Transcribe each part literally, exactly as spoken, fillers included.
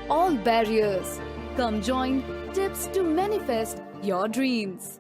All barriers. Come join Tips to manifest your dreams.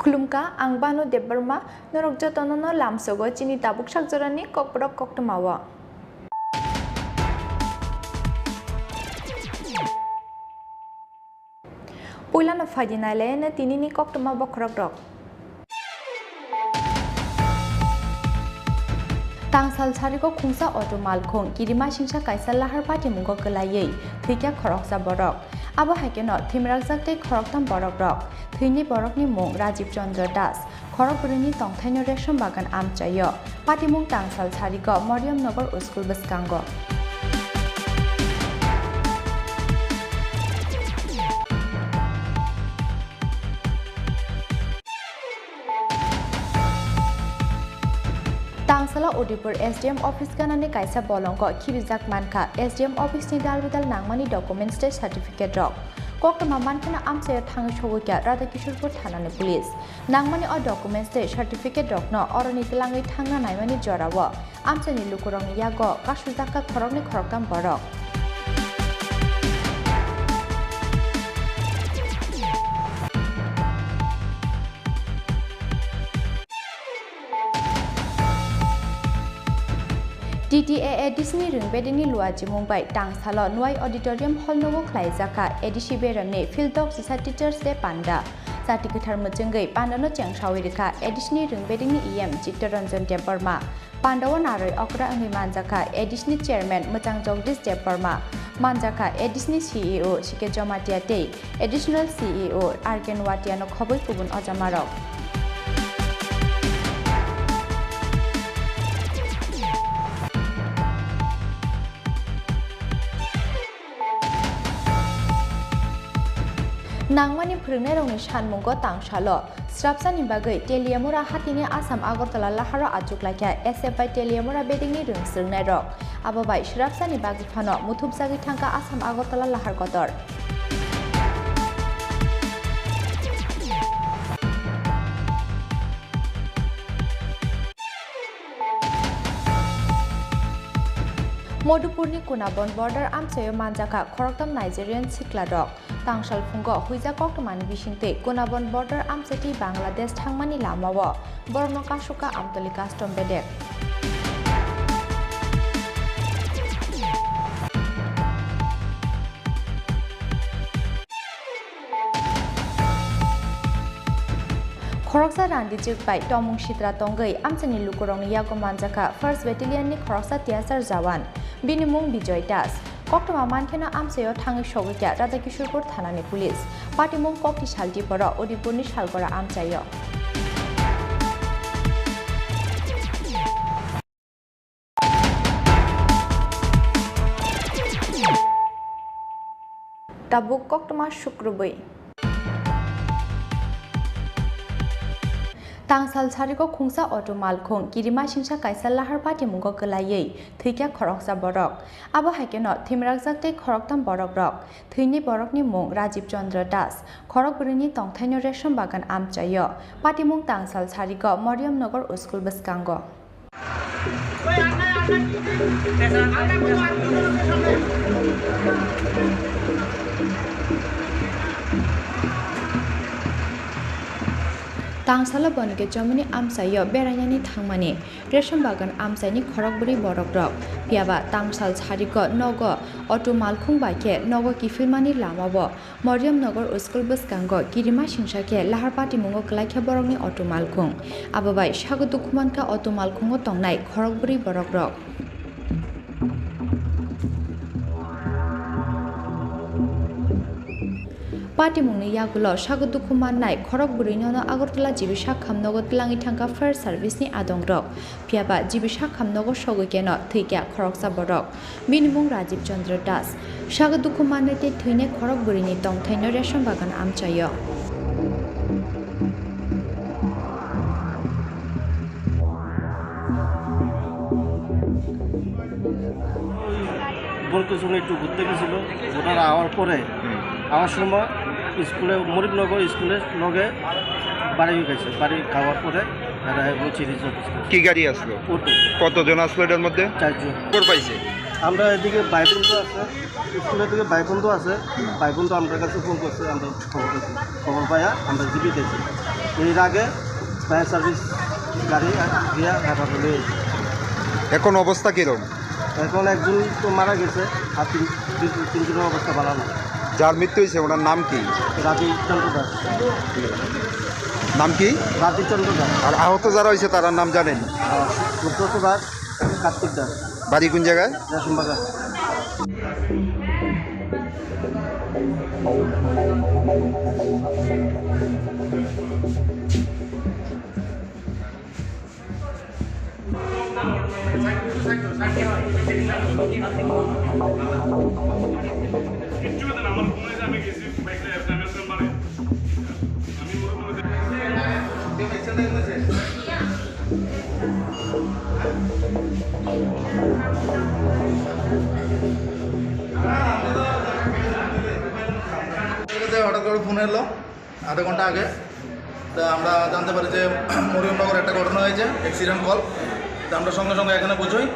Khulumkha, ang Banu Debbarma, norok jotono no lamsogo chini tabuk sakjorani kokborok koktwmao. Puilano phaidi nailaino tinini koktwma bokhorokrok. Tangsal sarigo khungsa auto malkhung, kirimasingsa kaisa lahar patimungo kwlaiwi thwikha khoroksa borok. Abo hai kheno thwimrakjak tei khoroktham borokrok. Thwini borokni mung Rajiv Chandra Das. Khorok bwrwini tongthaino Resham Bagan amchaio. Patimung tangsal sarigo Mariam Nagar school bwskango. Tangsala Udaipur S D M office ganani kaisa bolongo khirijak mankha S D M office ni dal bidal nangmani documents tei certificate rok. Koktwma mankheno amchaio thangwi sogwi kha Radha Kishorpur thanani police. Nangmani o documents tei certificate rokno oroni twlangwi thangna naimani jorao amchaini lukurokni yago kasujak kha khoroknwi khoroktham borok. T T A A D C ni rwng bedengni luachimung bai tangsalo Nwai Auditorium Hall nogo khlaijak kha A D C beramni Philtok Sisa Teachers Day panda. Chati kwthar mwchwngwi pandano chengsawi rwkha A D C ni rwng bedengni E M Chittaranjan Debbarma. Pandao narwi okra wngwi manjakha A D C ni chairman mwchang Jagdish Debbarma, manjakha A D C ni C E O C K Jamatia tei Additional C E O R K Nwatiano khobwi kubun ojamarok. Nangmani phwrwngnairokni sanmungo tangsalo srapsani bagwi Teliamura hatini Assam Agartala laharo achuk laikha S F I Teliamura bedengni rwng swrwngnairok. Abo bai srapsani bagwi phano muthubjagwi thangkha Assam Agartala lahar kotor. Madhupurni Kunabon border amchaio manjakha khoroktham Nigerian siklarok. Tangsal phungo huijak koktwmani bisingtwi Kunabon border amchaitwi Bangladesh thangmani lamao borokno kasukha Amtoli custom bedek. Khoroksa randijwk bai tongmung sitra tongwi amchaini lukurokni yago manjakha First Battalion ni khoroksa tiyasar jawan. Bini mung Bijoy Das. Koktwma mankheno amchaio thangwi sogwikha Radha Kishorpur thanani police. Patimung kokti saltiporo Udaipurni Salgora amchaio. Tabuk koktwma sukrubwi. Tangsal Sarigo khungsa auto malkhung kirima singsa kaisa lahar patimungo kwlaiwi thwikha khoroksa borok. Abo hai kheno thwimrakjak tei khoroktham borokrok. Thwini borokni mung Rajiv Chandra Das, khorok bwrwini tongthaino Resham Bagan amchaio, patimung Tangsal Sarigo Mariam Nagar school bwskango. Tangsalo Bonike Chomoni amchaio berainani thangmani Resham Bagan amchaini khorok bwrwi borokrok. Phiyaba Tangsal Sarigo nogo auto malkhung bai khe nogo kiphilmani lamao Mariam Nagar school bwskango kirima singsa khe lahar patimungo kwlaikha borokni auto malkhung. Abo bai sago dukhu mankha auto malkhungo tongnai khorok bwrwi borokrok. Patimungni yagulo sago dukhu mannai khorok bwrwinono Agartala G B Sakham nogo twlangwi thangkha fire service ni adongrok. Phiyaba G B Sakham nogo sogwi keno thwikha khoroksa borok. Bini mung Rajiv Chandra Das. Sago dukhu mannai tei thwinai khorok bwrwini tongthaino Resham Bagan amchaio. বলকে সঙ্গে একটু ঘুরতে গেছিল, ওনারা আওয়ার পরে আমার সময় স্কুলে মরিবনগর স্কুলের লগে বাড়ি গেছে, বাড়ি খাওয়ার পরে এরা বলছি রিজার্ভ। কি গাড়ি আসলো? অটো। কতজন আসলো এটার মধ্যে? চারজন। খবর পাইছে? আমরা এদিকে ভাই বন্ধু আছে, স্কুলের দিকে ভাই বন্ধু আছে, ভাই বন্ধু আমার কাছে ফোন করছে, আমরা খবর পাইছি, খবর পাইয়া আমরা জিবি গেছি। এর আগে ফায়ার সার্ভিস গাড়ি গিয়া হেফাজত হয়ে গেছে। এখন অবস্থা কিরকম? এখন একজন তো মারা গেছে, আর তিন, তিন, তিনজনের অবস্থা ভালো না। যার মৃত্যু হয়েছে ওনার নাম কি? রাজীব চন্দ্র দাস। নাম কি? রাজীব চন্দ্র দাস। আর আহত যারা হয়েছে তারার নাম জানেন? আহ, সুব্রত দাস, কার্তিক দাস। বাড়ি কোন জায়গায়? রেশম বাগান। হঠাৎ করে ফোন এলো আধা ঘন্টা আগে। তো আমরা জানতে পারি যে মরিয়মনগরে একটা ঘটনা হয়েছে, অ্যাক্সিডেন্ট কল। তো আমরা সঙ্গে সঙ্গে এখানে পৌঁছই,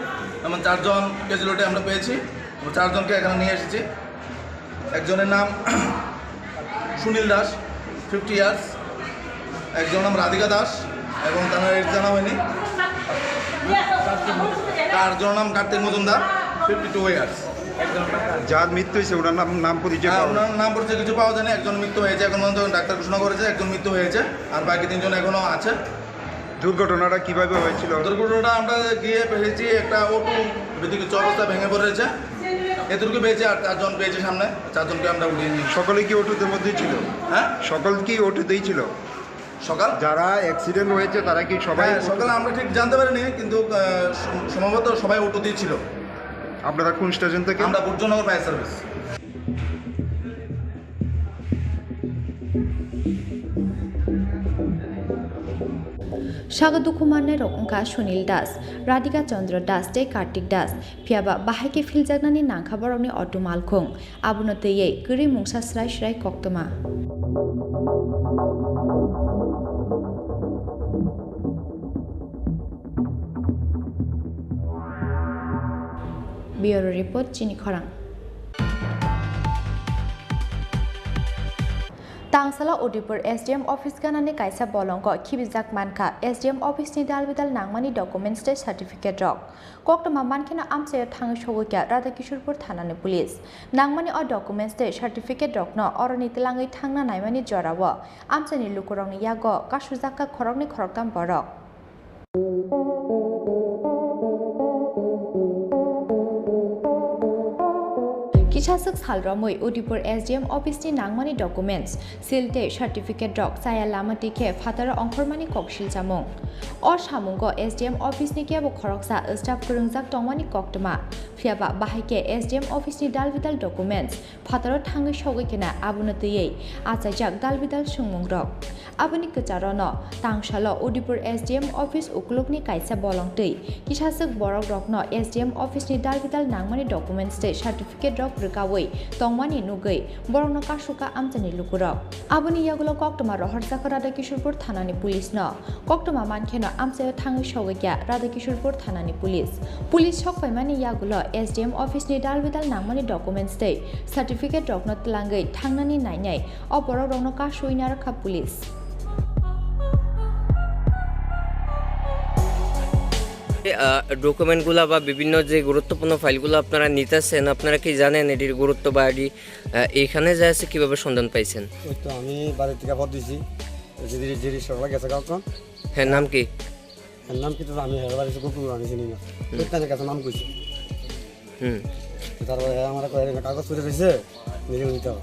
এমন চারজন ক্যাজুয়ালিটি আমরা পেয়েছি। আমরা চারজনকে এখানে নিয়ে এসেছি। একজনের নাম সুনীল দাস, ফিফটি ইয়ার্স। একজনের নাম রাধিকা দাস এবং তার এজ জানা হয়নি। চারজনের নাম কার্তিক মজুমদার, ফিফটি টু ইয়ার্স। যার মৃত্যু হয়েছে ওনার নাম, নাম পরিচয় হ্যাঁ, পাওয়া ওনার নাম পরিচয় কিছু পাওয়া যায়নি। একজন মৃত্যু হয়েছে, এখন পর্যন্ত ডাক্তার ঘোষণা করেছে একজন মৃত্যু হয়েছে, আর বাকি তিনজন এখনো আছে। দুর্ঘটনাটা কিভাবে হয়েছিল? দুর্ঘটনাটা আমরা গিয়ে পেয়েছি একটা অটো ভিতরে কিছু অবস্থা ভেঙে পড়েছে, এতটুকু পেয়েছি। আর চারজন পেয়েছি সামনে, চারজনকে আমরা উঠিয়ে নিয়ে সকলে কি অটোতে মধ্যেই ছিল? হ্যাঁ? সকল কি অটোতেই ছিল? সকাল? যারা অ্যাক্সিডেন্ট হয়েছে তারা কি সবাই হ্যাঁ, অটো- সকালে আমরা ঠিক জানতে পারিনি, কিন্তু, আহ, সম-, সম্ভবত সবাই অটোতেই ছিল। আপনারা কোন স্টেশন থেকে? আমরা Buddhanagar fire service. Sago dukhu mannai rok wngkha Sunil Das, Radhika Chandra Das tei Kartik Das. Phiyaba bahai khe philjaknani nangkha borokni auto malkhung. Abono twiwi kwrwi mungsa srai srai koktwma. Bureau Report, Chini Khorang. Tangsala Udaipur S D M office ganani kaisa bolongo khibijak mankha S D M office ni dal bidal nangmani documents tei certificate rok. Koktwma mankheno amchaio thangwi sogwi kha Radhakishorpur thanani police. Nangmani o documents tei certificate rokno oroni twlangwi thangna naimani jorao amchaini lukurokni yago kasujak kha khoroknwi khoroktham borok. Kisaswk sal romwi Udaipur S D M office ni nangmani documents, seal tei certificate rok chaya lama twi khe phataro ongkhormani kok silchamung. O samungo S D M office ni kebo khoroksa staff kwrwngjak tongmani koktwma. Phiyaba bahai khe S D M office ni dalbidal documents phataro thangwi sogwi kheno abono twiwi achaijak dalbidal swngmungrok. Aboni kwcharono tangsalo Udaipur S D M office ukulukni kaisa bolong twi kisaswk borokrokno S D M office ni dalbidal nangmani documents tei certificate rok rwkawi tongmani nugwi borokno kasuka amchaini lukurok. Aboni yagulo koktwma rohorjakha Radha Kishorpur thanani police no. Koktwma mankheno amchaio thangwi sogwi kha Radha Kishorpur thanani police. Police sokpaimani yagulo S D M office ni dalbidal nangmani documents tei certificate rokno twlangwi thangnani nainai o borokrokno kasui narwkha police. আহ, ডকুমেন্টগুলা বা বিভিন্ন যে গুরুত্বপূর্ণ ফাইলগুলো আপনারা নিতেছেন, আপনারা কি জানেন এটির গুরুত্ব বা এটি, আহ, এখানে যে আছে কিভাবে সন্ধান পাইছেন? ওই তো আমি বাড়ি থেকে ভর দিছি, ওই যে জিনিস, জিনিস সকালে গেছে কালকে। হ্যাঁ, নাম কি? এর নাম কি তো আমি হেরার বাড়ি থেকে কুকুর আনি চিনি না। হুম। ওই তাদের কাছে নাম কইছি। হুম। তারপরে আমার কয়ে কাগজ চুরি হয়েছে, নিজে নিতে হবে।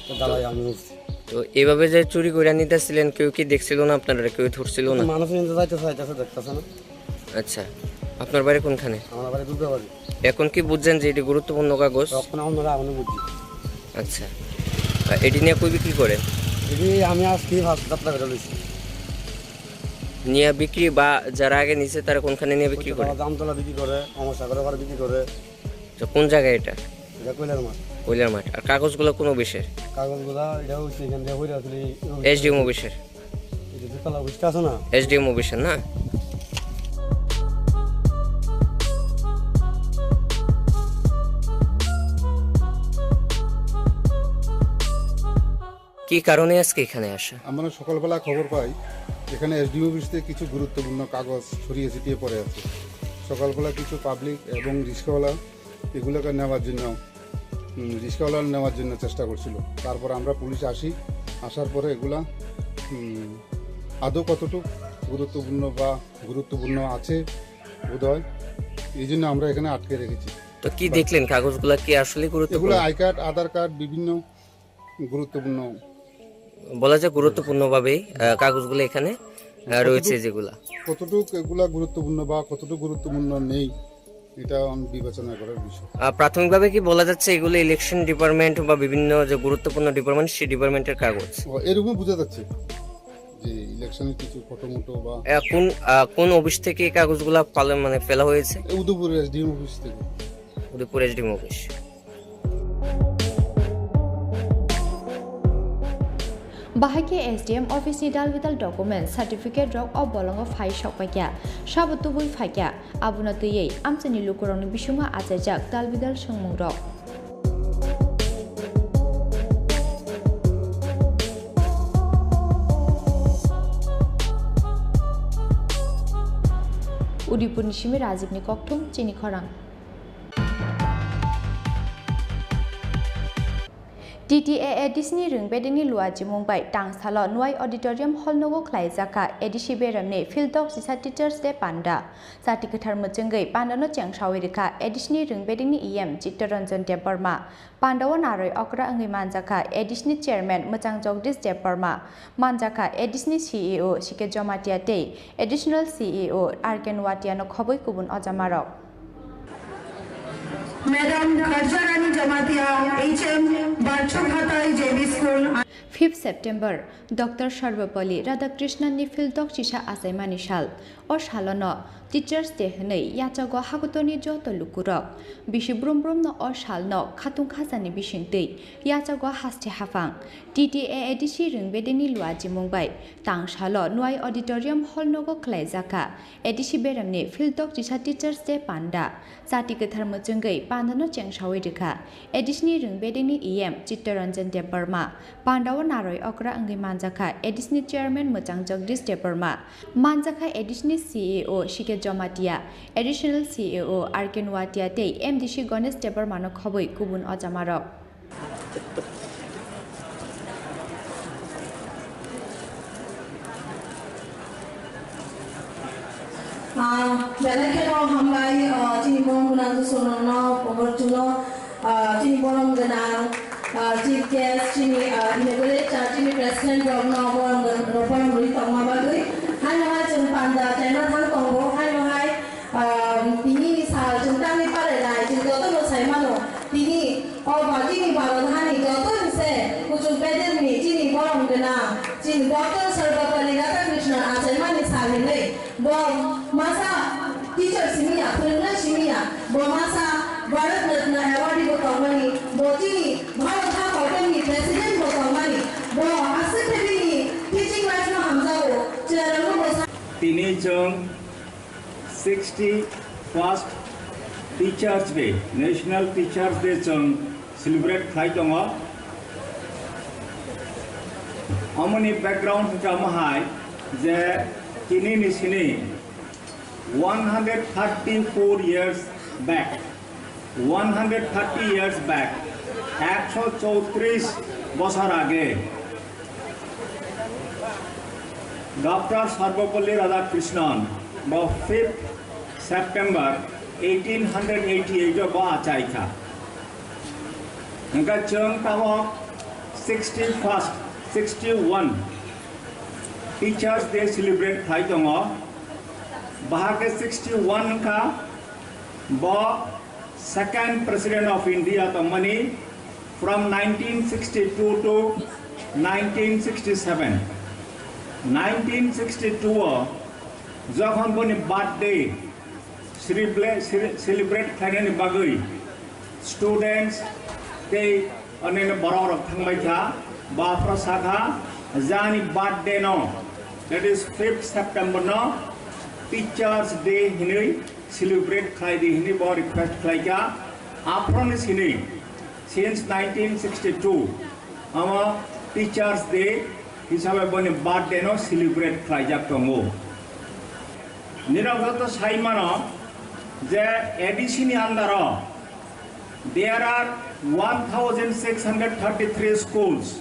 তো দাঁড়াই আমি উঠছি। তো এভাবে যে চুরি করে নিতেছিলেন, কেউ কি দেখছিল না আপনারা? কেউ ধরছিল না? মানুষ নিতে যাইতেছে, যাইতেছে, দেখতেছে না। আচ্ছা, আপনার বাড়ি কোনখানে? আমার বাড়ি দুর্গাবাড়ি। এখন কি বুঝছেন যে এটি গুরুত্বপূর্ণ কাগজ? তখন আমরা এখনো বুঝছি। আচ্ছা, আর এটি নিয়ে কই বিক্রি করে? এটি আমি আজকে ফার্স্ট যাত্রা করে লইছি। নিয়ে বিক্রি বা যারা আগে নিছে তারা কোনখানে নিয়ে বিক্রি করে? তারা জামতলা বিক্রি করে, অমরসাগরে আবার বিক্রি করে। তো কোন জায়গায় এটা? এটা কৈলার মাঠ। কৈলার মাঠ। আর কাগজগুলো কোন অফিসের? কাগজগুলা এটা হচ্ছে এখান দিয়ে হইরা আসলে এই এসডিএম অফিসের। এই যে দোতলা অফিসটা আছে না? এসডিএম অফিসের না? কি কারণে আজকে এখানে আসা? আমরা সকালবেলা খবর পাই, এখানে এসডিএম অফিস থেকে কিছু গুরুত্বপূর্ণ কাগজ ছড়িয়ে ছিটিয়ে পড়ে আছে। সকালবেলা কিছু পাবলিক এবং রিক্সাওয়ালা এগুলোকে নেওয়ার জন্য, উম, রিক্সাওয়ালা নেওয়ার জন্য চেষ্টা করছিল। তারপর আমরা পুলিশ আসি, আসার পরে এগুলা, উম, আদৌ কতটুকু গুরুত্বপূর্ণ বা গুরুত্বপূর্ণ আছে বোধহয়, এই জন্য আমরা এখানে আটকে রেখেছি। তো কি দেখলেন, কাগজগুলা কি আসলে এগুলো গুরুত্বপূর্ণ? আই কার্ড, আধার কার্ড, বিভিন্ন গুরুত্বপূর্ণ। বলা যায় গুরুত্বপূর্ণভাবেই, আহ, কাগজগুলো এখানে, আহ, রয়েছে কতটুক-, যেগুলা। কতটুক এগুলা গুরুত্বপূর্ণ বা কতটুক গুরুত্বপূর্ণ নেই, এটা আমি বিবেচনা করার বিষয়। আহ, প্রাথমিকভাবে কি বলা যাচ্ছে এগুলো ইলেকশন ডিপার্টমেন্ট বা বিভিন্ন যে গুরুত্বপূর্ণ ডিপার্টমেন্ট, সেই ডিপার্টমেন্টের কাগজ? ও, এরকম বোঝা যাচ্ছে যে ইলেকশনের কিছু ফটো মোটো বা আহ, কোন, আহ, কোন অফিস থেকে এই কাগজগুলা পালন, মানে, ফেলা হয়েছে? এই উদয়পুর এসডিএম অফিস থেকে। Udaipur SDM office. Bahai khe S D M office ni dal bidal document, certificate rok o bolongo phai sok paikha, sabo tubui phaikha, abono twiwi amchaini lukurokni bisingo achaijak dal bidal swngmung rok. Udaipurni simi Rajibni kokthum chini khorang. T T A A D C ni rwng bedekni luachimung bai tangsalo Nwai Auditorium Hall nogo khlaijak kha A D C beremni Philtok Chisa Teachers Day panda. Chati kwthar mwchwngwi pandano chengsawi rwkha A D C ni rwng bedekni E M Chittaranjan Debbarma. Pandao narwi okra wngwi manjakha A D C ni Chairman Mwchang Jagdish Debbarma, manjakha A D C ni C E O C K Jamatia tei Additional C E O R K Nuatia no khobwi kubun ojamarok. Madam Kharjarani Jamatia, H M, Barchokhatai J B School. Fifth September, Doctor Sarvepalli Radhakrishnan ni Philtok Chisa achaimani sal. O salono Teachers Day hwnwi yachago hakutorni joto lukurok. Bisi brum brumno o salno khatung khajani bisingtwi yachago haste haphang T T A A D C rwng bedekni luachimung bai tangsalo Nwai Auditorium Hall nogo khlaijakha A D C beremni Philtok Chisa Teachers Day panda. Chati kwthar mwchwngwi pandano chengsawi rwkha A D C ni rwng bedekni E M Chittaranjan Debbarma. Pandao narwi okra wngwi manjakha A D C ni Chairman Mwchang Jagdish Debbarma, manjakha A D C ni C E O C K Jamatia, Additional C E O R K Nuatia tei M D C Ganesh Debbarma no khobwi kubun ojamarok. Ah, belai kheno hambai, ah, chini Bongobandhu Sorno Pobarchuno. Ah, chini borom gwnang, ah, chief guest, chini, ah, inaugurator, chini president rokno borom gwnang, borom rwi tongma bagwi. Haino hai chwng panda chaima thang tongo, haino hai, ah, tini ni sal chwng tangwi palainai, chwng jotono sai mano. Tini o ba chini Bharat hani joto ni se kuchuk bedemni chini borom gwnang, chini Doctor Sarvepalli Radhakrishnan achaimani sal hinwi. Bo masa teacher simi ya, phwrwngnai simi ya. Bo masa Bharat Ratna Award bo tongmani, bo chini Bharat ha hotel ni president bo tongmani, bo aswk khe bini teaching life no hamjago, chwrairokno bo sa- Tini chwng sixty first Teachers Day, National Teachers Day chwng celebrate khlai tongo. Omoni background hwnkha omo hai je tini ni sini one hundred thirty-four years back, one hundred thirty years back, ekso chowtris bosor age Doctor Sarvepalli Radhakrishnan bo fifth September eighteen hundred eighty-eight o bo achai kha. Hwnkhe chwng tabok sixty-first, sixty-one Teachers Day celebrate khlai tongo. Bahai khe sixty-one wngkha bo second President of India tongmani from nineteen sixty-two to nineteen sixty-seven. Nineteen sixty-two o jokhon boni birthday celebrate, celebrate khlainani bagwi students tei onini borok rok thangbai kha, bo aphuru sakha je ani birthday no, that is fifth September no Teachers Day hinwi celebrate khlai di hinwi bo request khlai kha. Aphuruni sini since nineteen sixty-two omo Teachers Day hisabe boni birthday no celebrate khlaijak tongo. Nirok joto sai mano je A D C ni under o there are one thousand six hundred thirty-three schools,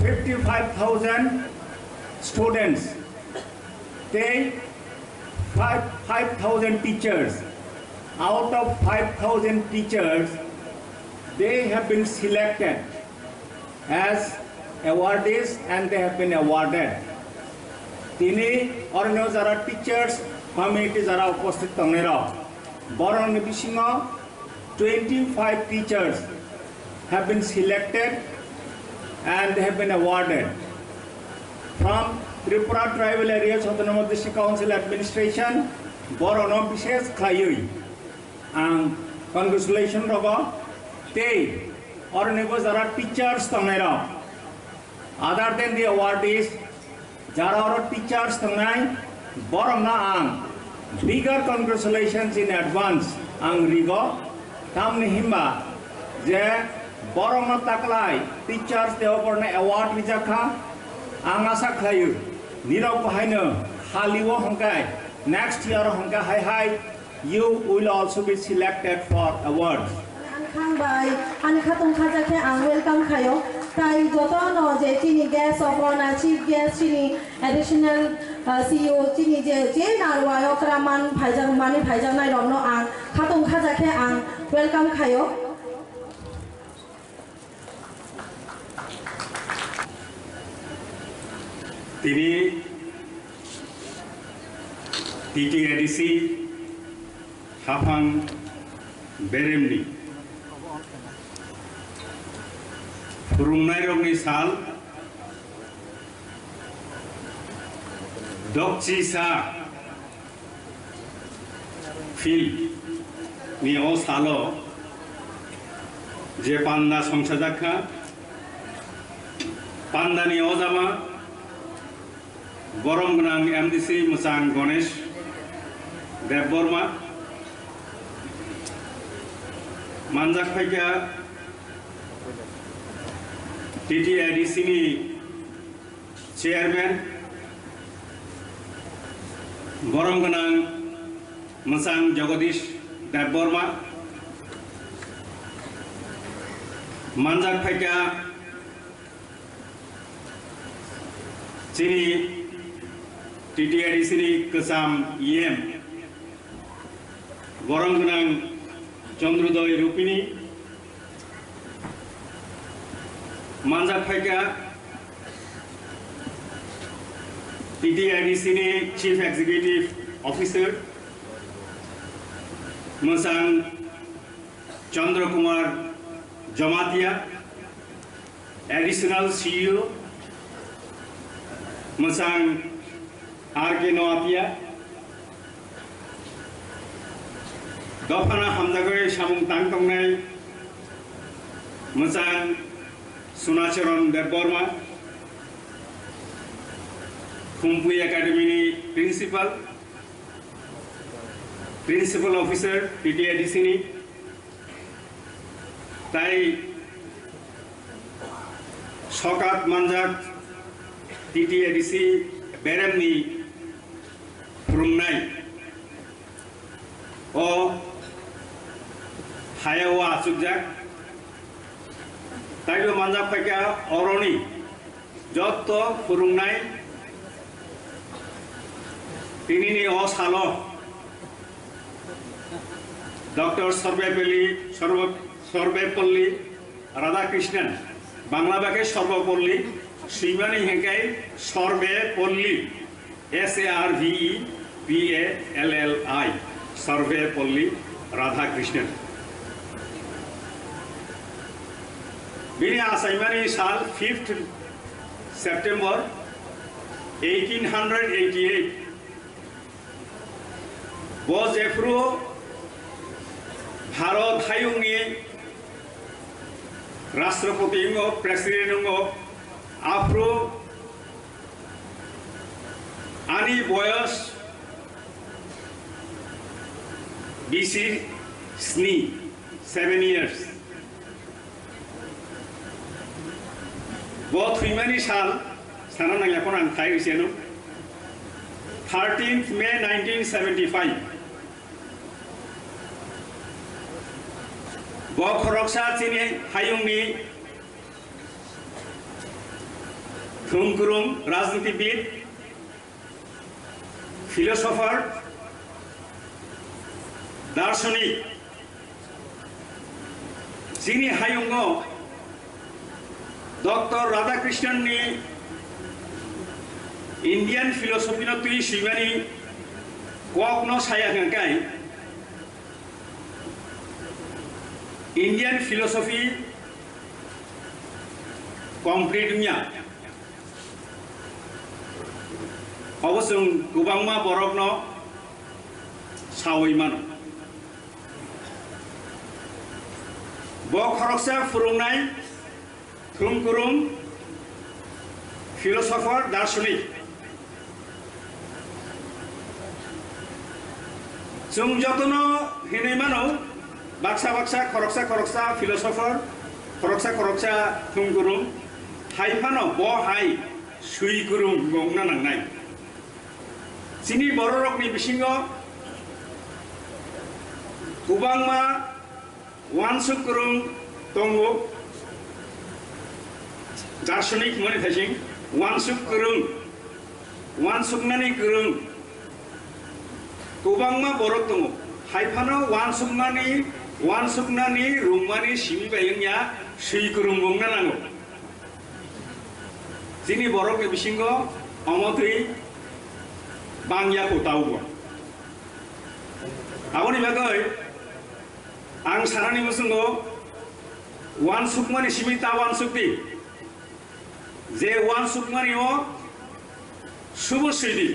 fifty-five thousand students, tei five, five thousand teachers. Out of five thousand teachers, they have been selected as awardees and they have been awarded. Tini oroni jara teachers community jara uposthit tongnai rok, borokni bisingo twenty-five teachers have been selected and they have been awarded from Tripura Tribal Areas Autonomous District Council Administration. Borokno bishes khlaiwi ang congratulation rogo, tei oronibo jara teachers tongnai rok, other than the awardees, jara oro teachers tongnai, borokno ang bigger congratulations in advance ang rigo, tamni himba je borokno taklai Teachers Day o borokno award rijak kha, ang asa khlaio nirok bahaino halio hwnkhe next year hwnkhe hai hai you will also be selected for awards. Ani khang bai, ani khatung khaja khe ang welcome khaio. Tai jotono je chini guest of honor, chief guest, chini additional, uh, C E O, chini je, je narwai okra man phaijak, mani phaijaknai rokno ang khatung khaja khe ang welcome khaio. Tini T T A D C haphang beremni phwrwngnairokni sal, dokchi sa field ni o salo je panda songsajak kha, panda ni o jama borom gwnang M D C mwchang Ganesh Debbarma, manjak phaikha T T A D C ni Chairman, borom gwnang mwchang Jagadish Debbarma, manjak phaikha chini T T A D C ni kwcham E M, borom gwnang Chandrodaya Rupini, manjak phaikha T T A D C ni Chief Executive Officer, mwchang Chandra Kumar Jamatia, Additional C E O, mwchang R K Noatia, dophano hamjagwi samung tang tongnai mwchang Sunacharan Debbarma, Khumpui Academy ni Principal, Principal Officer T T A D C ni, tai sokat manjak T T A D C beremni phwrwngnai o hayao achukjak, taibo manjak phaikha oroni jotto phwrwngnai tinini o salo Doctor Sarvepalli, Sarva-, Sarvepalli Radhakrishnan, Bangla bai khe Sarvepalli, swimani hinkhe Sarvepalli, S A R V E P A L L I, Sarvepalli Radhakrishnan. Bini achaimani sal fifth September eighteen hundred eighty-eight. Bo jephru Bharat hayungni Rashtrapati wngo, President wngo, aphru ani boyos bisi sni, seven years. Bo thwimani sal sana nangya phano ang khai rwseno. Thirteenth May nineteen seventy-five. Bo khoroksa chini hayungni thumkurung, rajnitibid, philosopher, darshanik, chini hayungo Doctor Radhakrishnan ni Indian philosophy no twi swimani kok no saya hwnkhe Indian philosophy complete wngya. Obo chwng kwbangma borokno saui mano. Bo khoroksa phwrwngnai thumkurung, philosopher, darshanik. Chwng jotono hinwi mano, baksa baksa, khoroksa khoroksa philosopher, khoroksa khoroksa thumkurung, hai phano bo hai swikurung wngna nangnai. Chini bororokni bisingo kwbangma uansuk kwrwng tongo, darshanik hwnmani thaising uansuk kwrwng, uansuknani kwrwng kwbangma borok tongo. Hai phano uansukmani, uansuknani, rwngmani simi bai wngya, swi kwrwng bo wngna nango. Chini borokni bisingo omo twi bangya kho tabukbo. Aboni bagwi ang sanani muchungo uansukmani simi ta uansuk di, je uansukmani o subo swi di.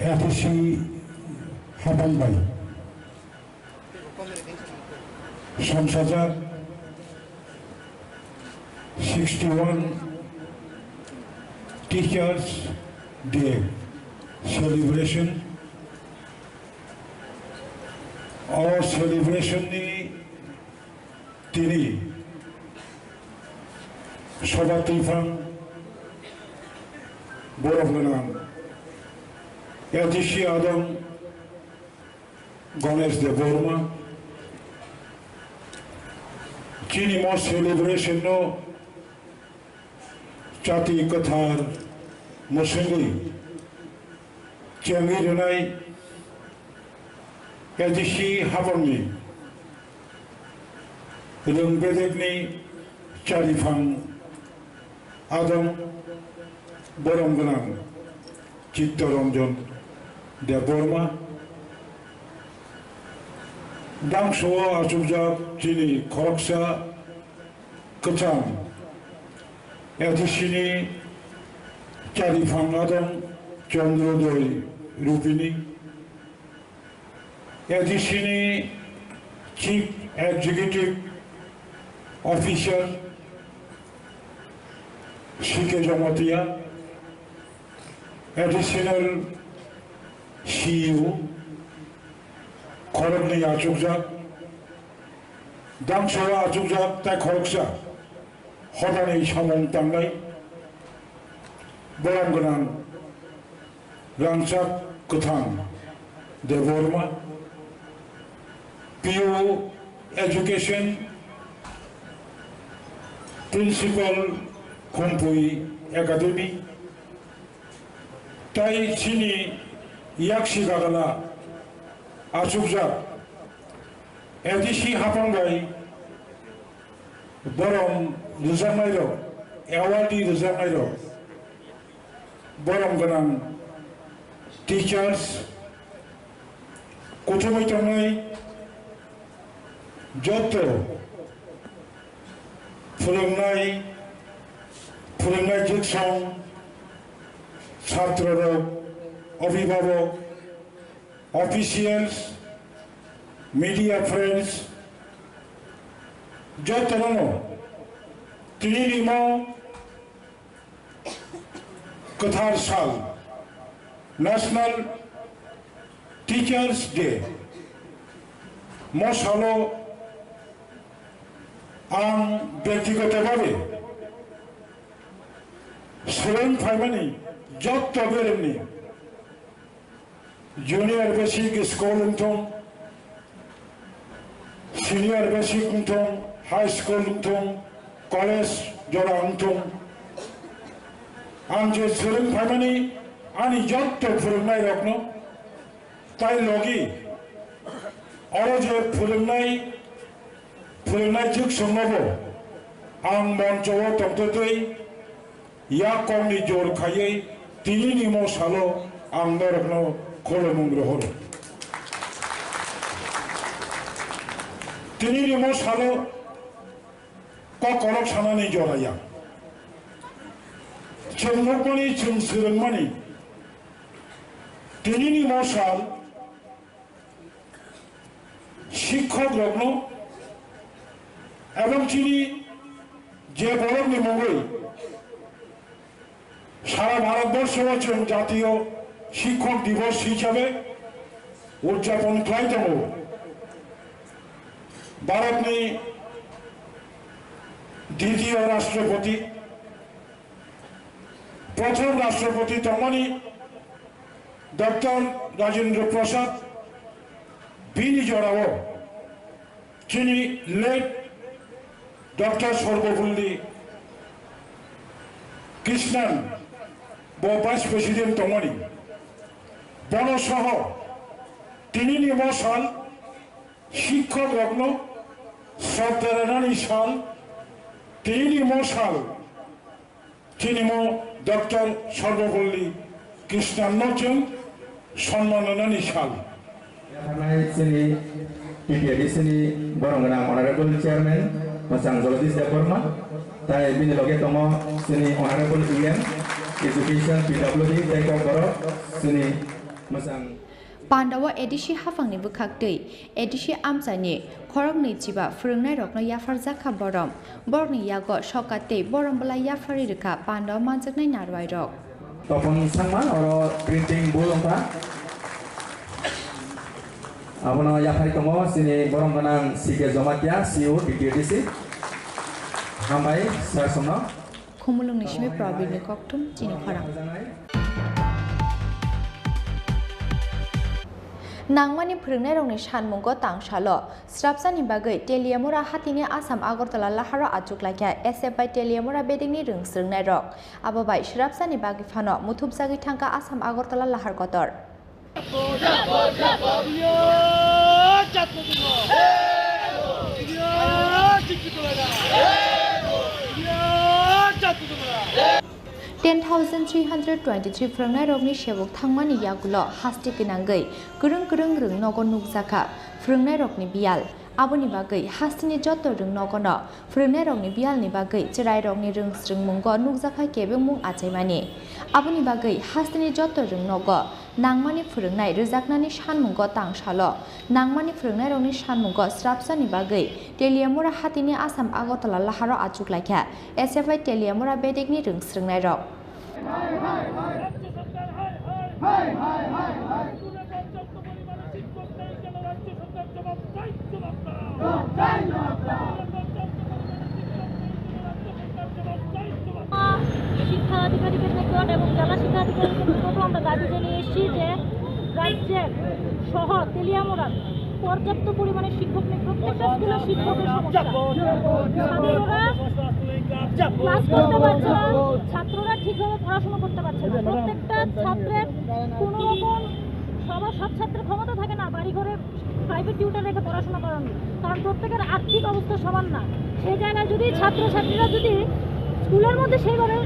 F C Hapan bai. Samsajak sixty-one Teachers Day celebration. O celebration ni tini soba twiphang Borok gwnang A D C adong Ganesh Debbarma, chini mo celebration no chati kwthar mwswngwi chengwi rwnai A D C hapangni rwng bedekni chariphang adong borom gwnang Chittaranjan Debbarma. Dangso o achukjak chini khoroksa kwcham A D C ni chariphang adong Chandrodoi Rupini. A D C ni Chief Executive Officer C K Jamatia, Additional C E O, khoroknwi achukjak, dangso achukjak tai khoroksa, hodani samung tangnai, borom gwnang Rangchak Kwthang Debbarma, P O Education, Principal Khumpui Academy, tai chini yaksi gagala achukjak A D C hapang bai borom rwjaknairok, awardee rwjaknairok, borom gwnang teachers, kuthumwi tongnai joto phwrwngnai, phwrwngnai jiksong, chatrorok, obhibhabok, officials, media friends, jotono tini ni mo kwthar sal, National Teachers Day, mo salo ang byaktigoto bhabe swrwng phaimani jotto beremni junior basic school wngthung, senior basic wngthung, high school wngthung, college jora wngthung, ang je swrwng phaimani ani jotto phwrwngnairokno tai logi oro je phwrwngnai, phwrwngnai jiksongnobo ang moncho o tongtwtwi yak kokni jor khaiwi tinini mo salo ang norokno khulumung rohoro. Tinini mo salo kok kolok sanani jora ya. Chwng nukmani, chwng swrwngmani tinini mo sal শিক্ষকrokno এবং chini je borokni mungwi sara Bharatborsho o chwng jatiyo shikkok dibos hisabe udjapon khlai tongo. Bharatni ditiyo rashtrapati, prothom rashtrapati tongmani Doctor Rajendra Prasad, bini jorao chini late Doctor Sarvepalli Krishnan bo Vice President tongmani. Bono soho tinini mo sal shikkok rokno sroddha rwnani sal, tinini mo sal Chini mo Doctor Sarvepalli Krishnan no chwng sonman rwnani sal. Yapharnai chini T T A D C ni borom gwnang Honorable Chairman Mwchang Jagadish Debbarma, tai bini loge tongo chini Honorable E M, Education, P W D, tei kok borok chini Mwchang. Pandao A D C haphangni bwkhaktwi A D C amchaini khoroknwi chiba phwrwngnairokno yapharjak kha borom. Borokni yago sokat tei borom bwlai yapharwi rwkha pandao manjaknai narwairok. Topon Sangma, oro printing bul wngkha. Abono yapharwi tongo chini borom gwnang C K Jomatia, C E O, T T A D C. Hambai, sir, somno. Khumulwngni simi Probirni kokthum chini khorang. Nangmani phwrwngnairokni sanmungo tangsalo srapsani bagwi Teliamura hatini Assam Agartala laharo achuk laikha S F I Teliamura bedekni rwng swrwngnairok. Abo bai srapsani bagwi phano muthupjagwi thangkha Assam Agartala lahar kotor. Ten thousand three hundred twenty-three phwrwngnairokni sebuk thangmani yagulo haste gwnangwi kwrwng kwrwng rwng nogo nukjakha phwrwngnairokni biyal. Aboni bagwi hasteni joto rwng nogono phwrwngnairokni biyalni bagwi chwrairokni rwng swrwngmungo nukjakha kebengmung achaimani. Aboni bagwi hasteni joto rwng nogo nangmani phwrwngnai rwjaknani sanmungo tangsalo nangmani phwrwngnairokni sanmungo srapsani bagwi Teliamura hatini Assam Agartala laharo achuk laikha S F I Teliamura bedekni rwng swrwngnairok. শিক্ষা অধিকারীদের নিকট এবং জেলা শিক্ষা অধিকারীদের নিকটও আমরা দাবি জানিয়ে এসেছি যে রাজ্যের সহ তেলিয়ামুড়ার পর্যাপ্ত পরিমাণে শিক্ষক নেই। প্রত্যেকটা স্কুলে শিক্ষকের সমস্যা। ছাত্ররা ক্লাস করতে পারছে না, ছাত্ররা ঠিকভাবে পড়াশোনা করতে পারছে না। প্রত্যেকটা ছাত্রের কোনো রকম, সবার, সব ছাত্রের ক্ষমতা থাকে না বাড়িঘরে প্রাইভেট টিউটর রেখে পড়াশোনা করানোর, কারণ প্রত্যেকের আর্থিক অবস্থা সমান না। সেই জায়গায় যদি ছাত্রছাত্রীরা যদি স্কুলের মধ্যে সেইভাবে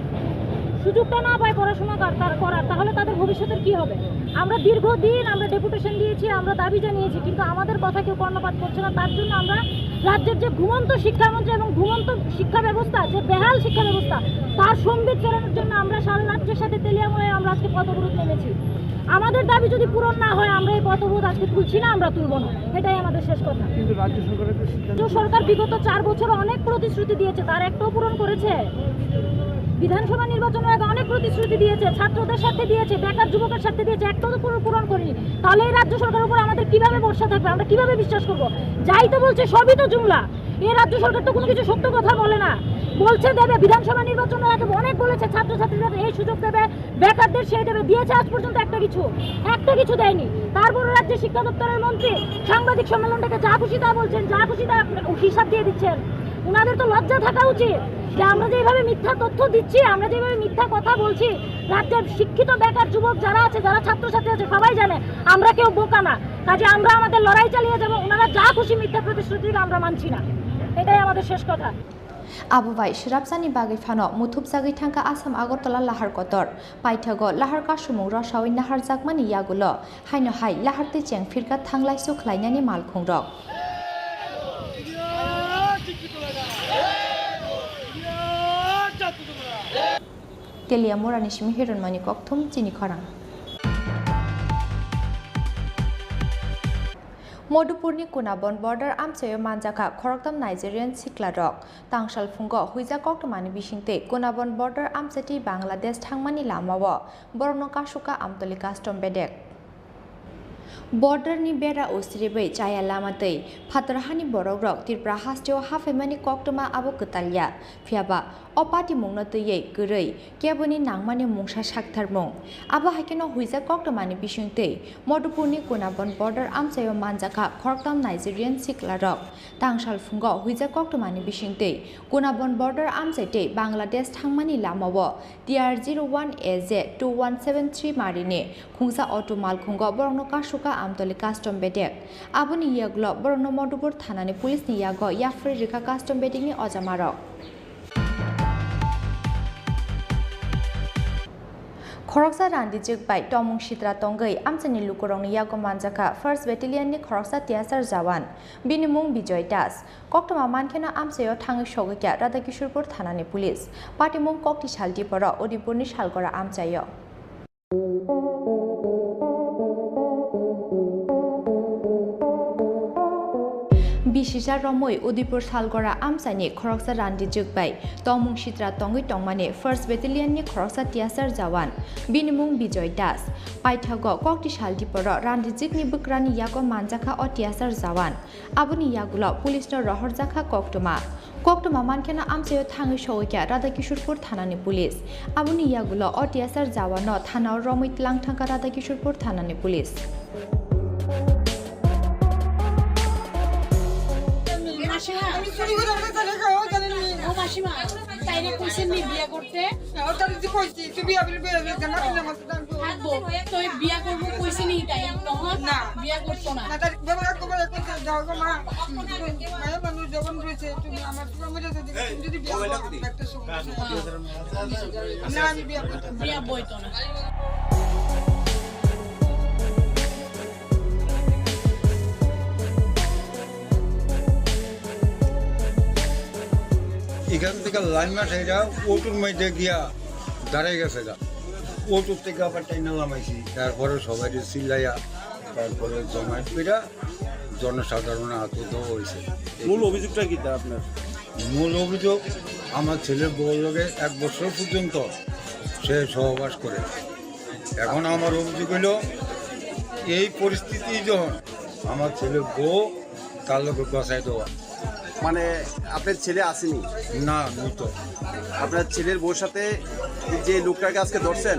সুযোগটা না পায় পড়াশোনা কর-, তার করার, তাহলে তাদের ভবিষ্যতের কি হবে? আমরা দীর্ঘদিন আমরা ডেপুটেশন দিয়েছি, আমরা দাবি জানিয়েছি, কিন্তু আমাদের কথা কেউ কর্ণপাত করছে না। তার জন্য আমরা রাজ্যের যে ঘুমন্ত শিক্ষামন্ত্রী এবং ঘুমন্ত শিক্ষা ব্যবস্থা, যে বেহাল শিক্ষা ব্যবস্থা, তার সংবিত ফেরানোর জন্য আমরা সারা রাজ্যের সাথে তেলিয়ামুড়ায় আমরা আজকে পথ অবরোধ নেমেছি। আমাদের দাবি যদি পূরণ না হয়, আমরা এই পথ অবরোধ আজকে তুলছি না, আমরা তুলবো না, এটাই আমাদের শেষ কথা। কিন্তু রাজ্য সরকারের তো সিদ্ধান্ত। রাজ্য সরকার বিগত চার বছর অনেক প্রতিশ্রুতি দিয়েছে, তার একটাও পূরণ করেছে? বিধানসভা নির্বাচনের আগে অনেক প্রতিশ্রুতি দিয়েছে, ছাত্রদের সাথে দিয়েছে, বেকার যুবকের সাথে দিয়েছে, একটাও তো পূরণ, পূরণ করেনি। তাহলে এই রাজ্য সরকারের উপর আমাদের কিভাবে ভরসা থাকবে, আমরা কিভাবে বিশ্বাস করব? যাই তো বলছে সবই তো জুমলা। এই রাজ্য সরকার তো কোনো কিছু সত্য কথা বলে না, বলছে দেবে, বিধানসভা নির্বাচনের আগে অনেক বলেছে ছাত্রছাত্রীদের এই সুযোগ দেবে, বেকারদের সেই দেবে, দিয়েছে আজ পর্যন্ত একটা কিছু, একটা কিছু দেয়নি। তারপরে রাজ্যের শিক্ষা দপ্তরের মন্ত্রী সাংবাদিক সম্মেলন ডেকে যা খুশি তা বলছেন, যা খুশি তা হিসাব দিয়ে দিচ্ছেন। ওনাদের তো লজ্জা থাকা উচিত যে আমরা যেভাবে মিথ্যা তথ্য দিচ্ছি, আমরা যেভাবে মিথ্যা কথা বলছি, রাজ্যের শিক্ষিত বেকার যুবক যারা আছে, যারা ছাত্রছাত্রী আছে, সবাই জানে আমরা কেউ বোকা না। কাজে আমরা আমাদের লড়াই চালিয়ে যাবো। ওনারা যা খুশি মিথ্যা প্রতিশ্রুতি দিক আমরা মানছি না, এটাই আমাদের শেষ কথা। Abo bai srapsani bagwi phano muthupjagwi thangkha Assam Agartala lahar kotor. Paithago lahar kasumung rosaui naharjakmani yagulo haino hai lahar tei cheng phirkha thanglaisu khlainani malkhungrok. Teliamurani simi Hironmani Kokthum, chini khorang. Modupurni Kunabon border amchaio manjakha khoroktham Nigerian siklarok. Tangsal phungo huijak koktwmani bisingtwi Kunabon border amchaitwi Bangladesh thangmani lamao borokno kasukha Amtoli custom bedek. Border ni bera usribwi chaya lama twi phatar hani borokrok Tripura hasteo haphaimani koktwma abo kwtal ya, phiyaba o patimungno twiwi kwrwi keboni nangmani mungsa saktharmung. Abo hai kheno huijak koktwmani bisingtwi Modupurni Kunabon border amchaio manjakha khoroktham Nigerian siklarok. Tangsal phungo huijak koktwmani bisingtwi Kunabon border amchaitwi Bangladesh thangmani lamao T R zero one A Z two one seven three marini khungsa auto malkhungo borokno kasukha Amtoli custom bedek. Aboni yagulo borokno Modupur thanani police ni yago yapharwi rwkha custom bedekni ojamarok. Khoroksa randijwk bai tongmung sitra tongwi amchaini lukurokni yago manjakha First Battalion ni khoroksa tiyasar jawan, bini mung Bijoy Das. Koktwma mankheno amchaio thangwi sogwikha Radhakishorpur thanani police. Patimung kokti sal diporo Udaipurni Salgora amchaio. Bisisa romwi Udaipur Salgora amchaini khoroksa randijwk bai tongmung sitra tongwi tongmani First Battalion ni khoroksa tiyasar jawan, bini mung Bijoy Das. Paithago kokti sal diporo randijwkni bwkrani yago manjakha o tiyasar jawan. Aboni yagulo police no rohorjakha koktwma. Koktwma mankheno amchaio thangwi sogwikha Radhakishorpur thanani police. Aboni yagulo o tiyasar jawano thanao romwi twlang thangkha Radhakishorpur thanani police. আমি চুরি করে আমরা তাহলে খাওয়া জানি নি। ও মাসিমা, তাইরে কইছেন নি বিয়া করতে? ওটা যদি কইছি, তুই বিয়া বলে বিয়া বলে জানা না, আমার তো দাম তো। থাকবো, তো এই বিয়া করবো কইছে নি তাই তখন? না। বিয়া করতো না। না, তার বাবা একবার একবার যাও গো মা। মায়ের মানুষ যখন রয়েছে, তুমি আমার পুরো মরে যদি, তুমি যদি বিয়া করো, একটা সমস্যা। না, আমি বিয়া করতাম না। বিয়া বইতো না। এখান থেকে লাইন মাছ এটা অটোর মধ্যে গিয়া দাঁড়াই গেছে গা। অটোর থেকে আবার টাইনা লামাইছি, তারপরে সবাই চিল্লাইয়া, তারপরে জমায়েত কইরা জনসাধারণের হাতে দেওয়া হয়েছে। মূল অভিযোগটা কি তা আপনার? মূল অভিযোগ, আমার ছেলের বউর লগে এক বছর পর্যন্ত সে সহবাস করে। এখন আমার অভিযোগ হইল, এই পরিস্থিতি যখন আমার ছেলের বউ তার লগে গছাই দেওয়া। মানে, আপনার ছেলে আসেনি? না, মৃত। আপনার ছেলের বউর সাথে যে লোকটাকে আজকে ধরছেন,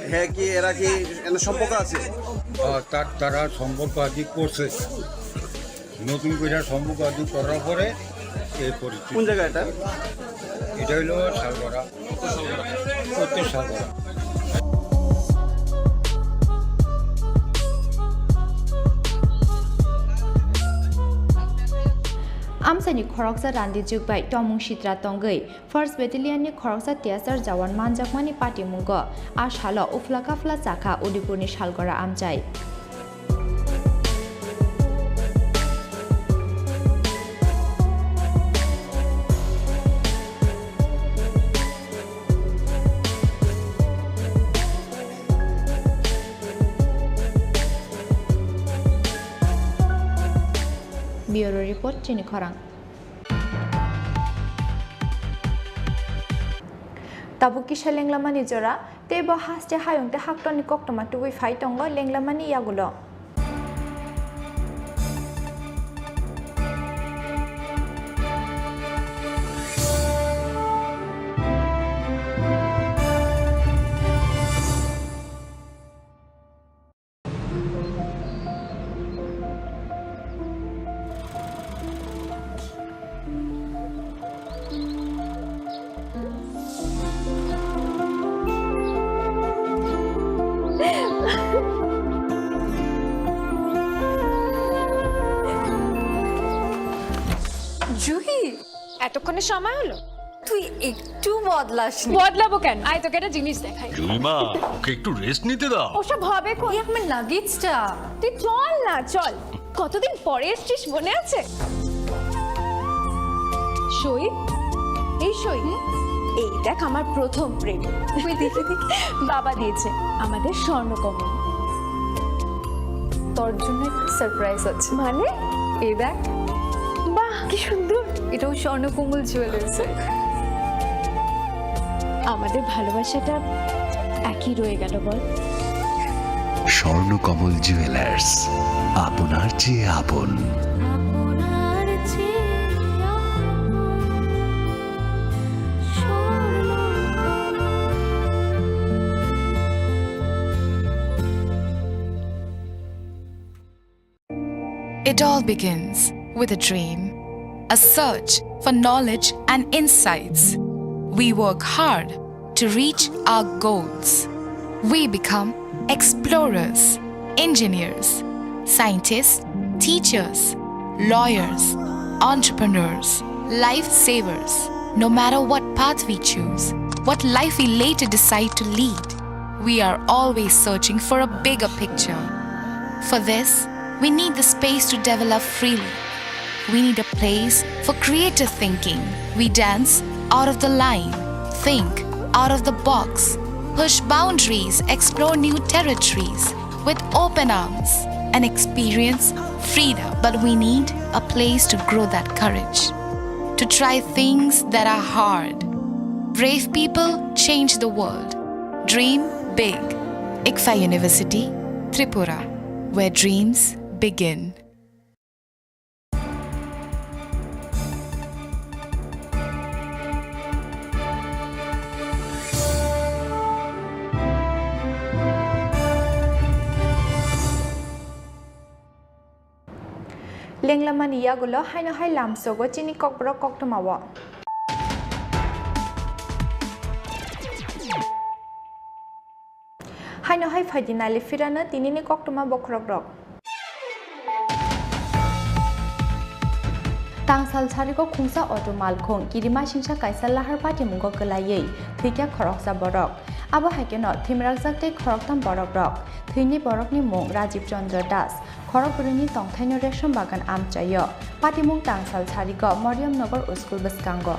হ্যাঁ, কি এরা কি এর সম্পর্ক আছে? আহ, তার, তারা সম্পর্ক আদি করছে। নতুন করে সম্পর্ক আদি করার পরে এই পরিস্থিতি। কোন জায়গা এটা? এটা হইলো শালগড়া। উত্তর Salgara. Amchaini khoroksa randi jwk bai tongmung sitra tongwi First Battalion ni khoroksa T S R jawan manjakmani patimungo a salo uphla kaphla chakha Udaipurni Salgora amchai. Bureau Report, Chini Khorang. Tabuk kisa lenglamani jora, tei bo haste hayung tei haktorni koktwma tubui phai tongo lenglamani yagulo. Juhi, এতক্ষণে সময় হলো? তুই একটু বদলাসনি। বদলাবো কেন? আয়, তোকে একটা জিনিস দেখাই। জুইমা, ওকে একটু রেস্ট নিতে দাও। ওসব হবে কই? এই আমার লাগেজটা। তুই চল না, চল। কতদিন পরে এসছিস, মনে আছে? সই, এই সই। এই দেখ, আমার প্রথম প্রেম। তুই দেখে দেখে। বাবা দিয়েছে আমাদের স্বর্ণকমল। তোর জন্য একটা সারপ্রাইজ আছে। মানে? এই দেখ। বাহ, কি সুন্দর। এটাও স্বর্ণকমল জুয়েলার্স। আমাদের ভালোবাসাটা একই রয়ে গেল, বল? স্বর্ণকমল জুয়েলার্স, আপনার চেয়ে আপন। It all begins with a dream, a search for knowledge and insights. We work hard to reach our goals. We become explorers, engineers, scientists, teachers, lawyers, entrepreneurs, lifesavers. No matter what path we choose, what life we later decide to lead, we are always searching for a bigger picture. For this, we need the space to develop freely. We need a place for creative thinking. We dance out of the line, think out of the box, push boundaries, explore new territories with open arms, and experience freedom. But we need a place to grow that courage, to try things that are hard. Brave people change the world. Dream big. ICFAI University, Tripura, where dreams begin. Lenglamani yagulo haino hai lamsogo chini kokborok koktwmao. Haino hai phaidi nali phirano tinini koktwma bokhorokrok. Tangsal sarigo khungsa auto malkhung, kirimasingsa kaisa lahar patimungo kwlaiwi thwikha khoroksa borok. Abo hai kheno thwimrakjak tei khoroktham borokrok. Thwini borokni mung Rajiv Chandra Das. Khorok bwrwini tongthaino Resham Bagan amchaio. Patimung tangsal sarigo Mariam Nagar school bwskango.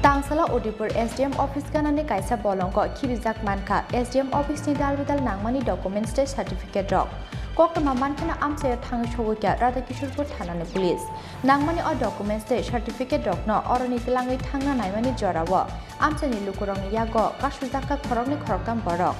Tangsala Udaipur S D M office ganani kaisa bolongo khirijak mankha S D M office ni dal bidal nangmani documents tei certificate rok. Koktwma mankheno amchaio thangwi sogwi kha Radha Kishorpur thanani police. Nangmani o documents tei certificate rokno oroni twlangwi thangna naimani jorao amchaini lukurokni yago kasujak kha khoroknwi khoroktham borok.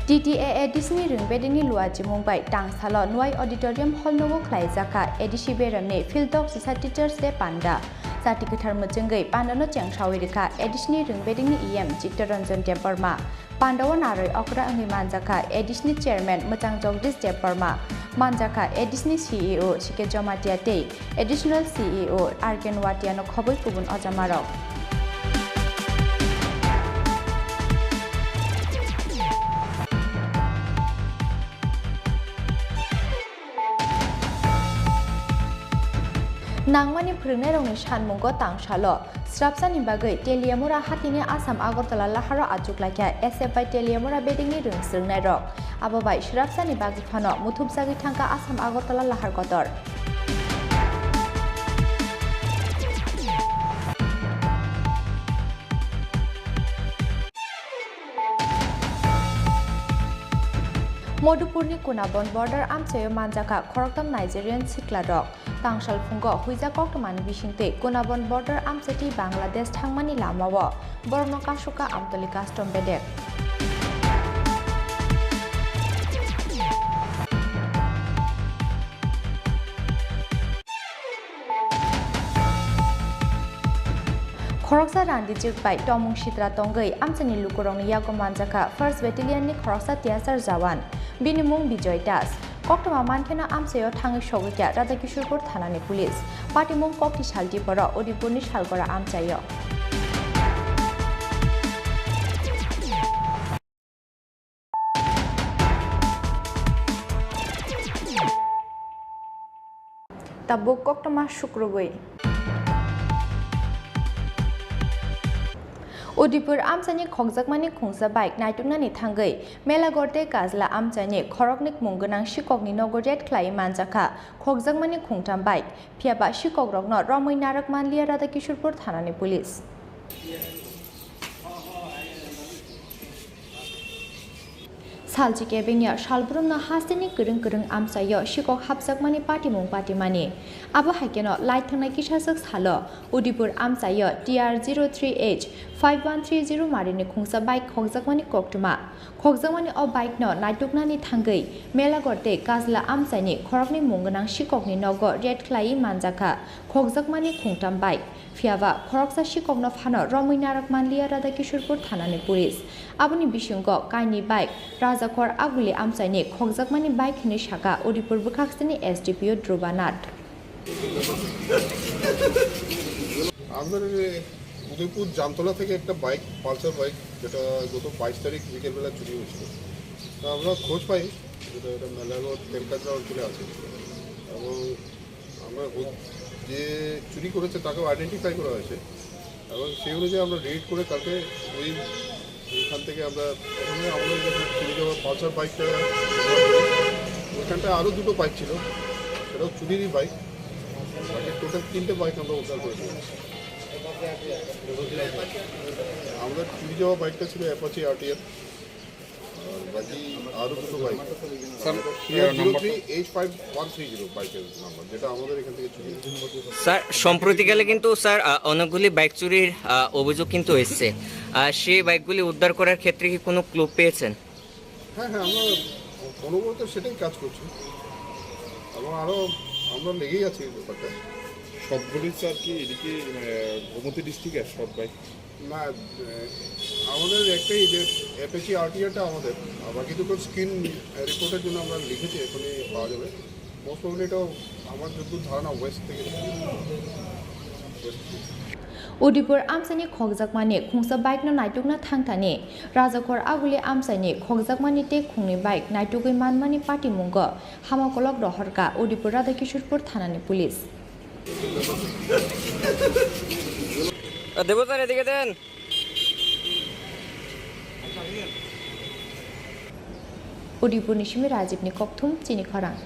T T A A D C ni rwng bedengni luachimung bai tangsalo Nwai Auditorium Hall nogo khlaijak kha A D C beramni Philtok Sisa Teachers Day panda. Chati kwthar mwchwngwi pandano chengsawi rwkha A D C ni rwng bedengni E M Chittaranjan Debbarma. Pandao narwi okra wngwi manjakha A D C ni chairman Mwchang Jagdish Debbarma, manjakha A D C ni C E O C K Jamatia tei Additional C E O R K Nwatiano khobwi kubun ojamarok. Nangmani phwrwngnairokni sanmungo tangsalo srapsani bagwi Teliamura hatini Assam Agartala laharo achuk laikha S F I Teliamura bedengni rwng swrwngnairok. Abo bai srapsani bagwi phano muthubjagwi thangkha Assam Agartala lahar kotor. Modupurni Kunabon border amchaio manjakha khoroktham Nigerian siklarok. Tangsal phungo huijak koktwmani bisingtwi Kunabon border amchaitwi Bangladesh thangmani lamao borokno kasukha Amtoli custom bedek. Khoroksa randijwk bai tongmung sitra tongwi amchaini lukurokni yago manjakha First Battalion ni khoroksa tiyasar jawan. Bini mung Bijoy Das. Koktwma mankheno amchaio thangwi sogwi kha Radha Kishorpur thanani police. Patimung kokti saltiporo Udaipurni Salgora amchaio. Tabuk koktwma sukrubwi. Udaipur amchaini khokjakmani khungsa bike naituknani thangwi Melagote Kajla amchaini khoroknwi mung gwnang sikokni nogo raid khlaiwi manjakha khokjakmani khungtham bike, phiyaba sikokrokno romwi narwk manliya Radha Kishorpur thanani police. Salchi kebengya salbrumno hasteni kwrwng kwrwng amchaio sikok hapjakmani patimung patimani. Abo hai kheno light thangnai kisajwk salo Udaipur amchaio T R zero three H five one three zero marini khungsa bike khokjakmani koktwma. Khokjakmani o bike no naituknani thangwi Melagote Kajla amchaini khoroknwi mung gwnang sikokni nogo raid khlaiwi manjakha khokjakmani khungtham bike. Phiyaba khoroksa sikokno phano romwi narwk manliya Radha Kishorpur thanani police. Aboni bisingo kainwi bike Rajakhor Aguli amchaini khokjakmani bike hinwi sakha Udaipur bwkhaksini S D P O Dhruba Nath. আমাদের উদয়পুর জামতলা থেকে একটা bike, Pulsar bike, যেটা গত বাইশ তারিখ বিকেলবেলা চুরি হয়েছিল। তো আমরা খোঁজ পাই, যেটা, এটা মেলাগড় তেলকাজরা অঞ্চলে আছে। এবং আমরা হো-, যে চুরি করেছে তাকেও আইডেন্টিফাই করা হয়েছে। এবং সেই অনুযায়ী আমরা রেড করে কালকে ওই, ওইখান থেকে আমরা প্রথমে আমাদের যেখানে চুরি যাওয়া পালসার বাইকটা, ওইখানটায় আরও দুটো বাইক ছিল, সেটাও চুরিরই বাইক। বাকি টোটাল তিনটে বাইক আমরা উদ্ধার করেছি। আমাদের চুরি যাওয়া বাইকটা ছিল অ্যাপাচি আরটিআর। বাকি আরো দুটো বাইক। স্যার, এর zero three H five one three zero বাইকের নাম্বার, যেটা আমাদের এখান থেকে চুরি হয়েছে। স্যার, সম্প্রতিকালে কিন্তু স্যার, আহ, অনেকগুলি বাইক চুরির, আহ, অভিযোগ কিন্তু এসছে। আহ, সেই বাইকগুলি উদ্ধার করার ক্ষেত্রে কি কোনো ক্লু পেয়েছেন? হ্যাঁ, হ্যাঁ, আমরা অনবরত সেটাই কাজ করছি এবং আরো আমরা লেগেই আছি এই ব্যাপারটা। সবগুলি স্যার কি এদিকে, মানে, গোমতী ডিস্ট্রিক্টের সব বাইক? না, এ, আমাদের একটাই যে অ্যাপাচি আরটিআরটা আমাদের, আর বাকি দুটো স্ক্রিন রিপোর্টের জন্য আমরা লিখেছি, এখনই পাওয়া যাবে। মোস্ট প্রবলি এটাও আমার যতদূর ধারণা ওয়েস্ট থেকে এসেছে। ওয়েস্ট থেকে। Udipur amchaini khokjakmani khungsa bike no naitukna thangthani Rajakhor Aguli amchaini khokjakmani tei khungni bike naitugwi manmani patimungo hamakolok rohorkha Udipur Radhakishorpur thanani police. Debo sir, এদিকে দেন। Udipurni simi Rajibni kokthum chini khorang.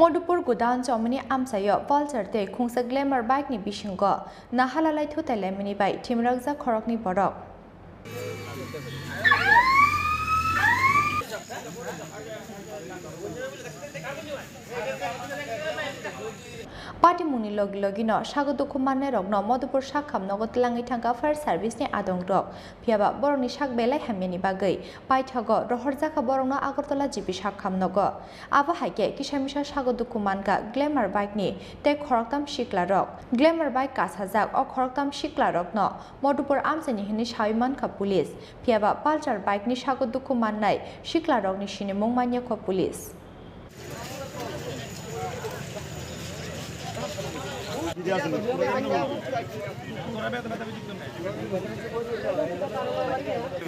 Modupur Gudan chomoni amchaio Pulsar tei khungsa Glamour bike ni bisingo nahalalai thutai laimani bai thimrakjak khoroknwi borok. Patimungni logi logino sago dukhu mannairokno Modupur sakham nogo twlangwi thangkha fire service ni adongrok, phiyaba borokni sak belai hamyani bagwi paithago rohorjakha borokno Agartala G P sakham nogo. Abo hai khe kisa misa sago dukhu mankha Glamour bike ni tei khoroktham siklarok. Glamour bike kasajak o khoroktham siklarokno Modupur amchaini hinwi sawi mankha police, phiyaba Pulsar bike ni sago dukhu mannai siklarokni sinimung manyakho police.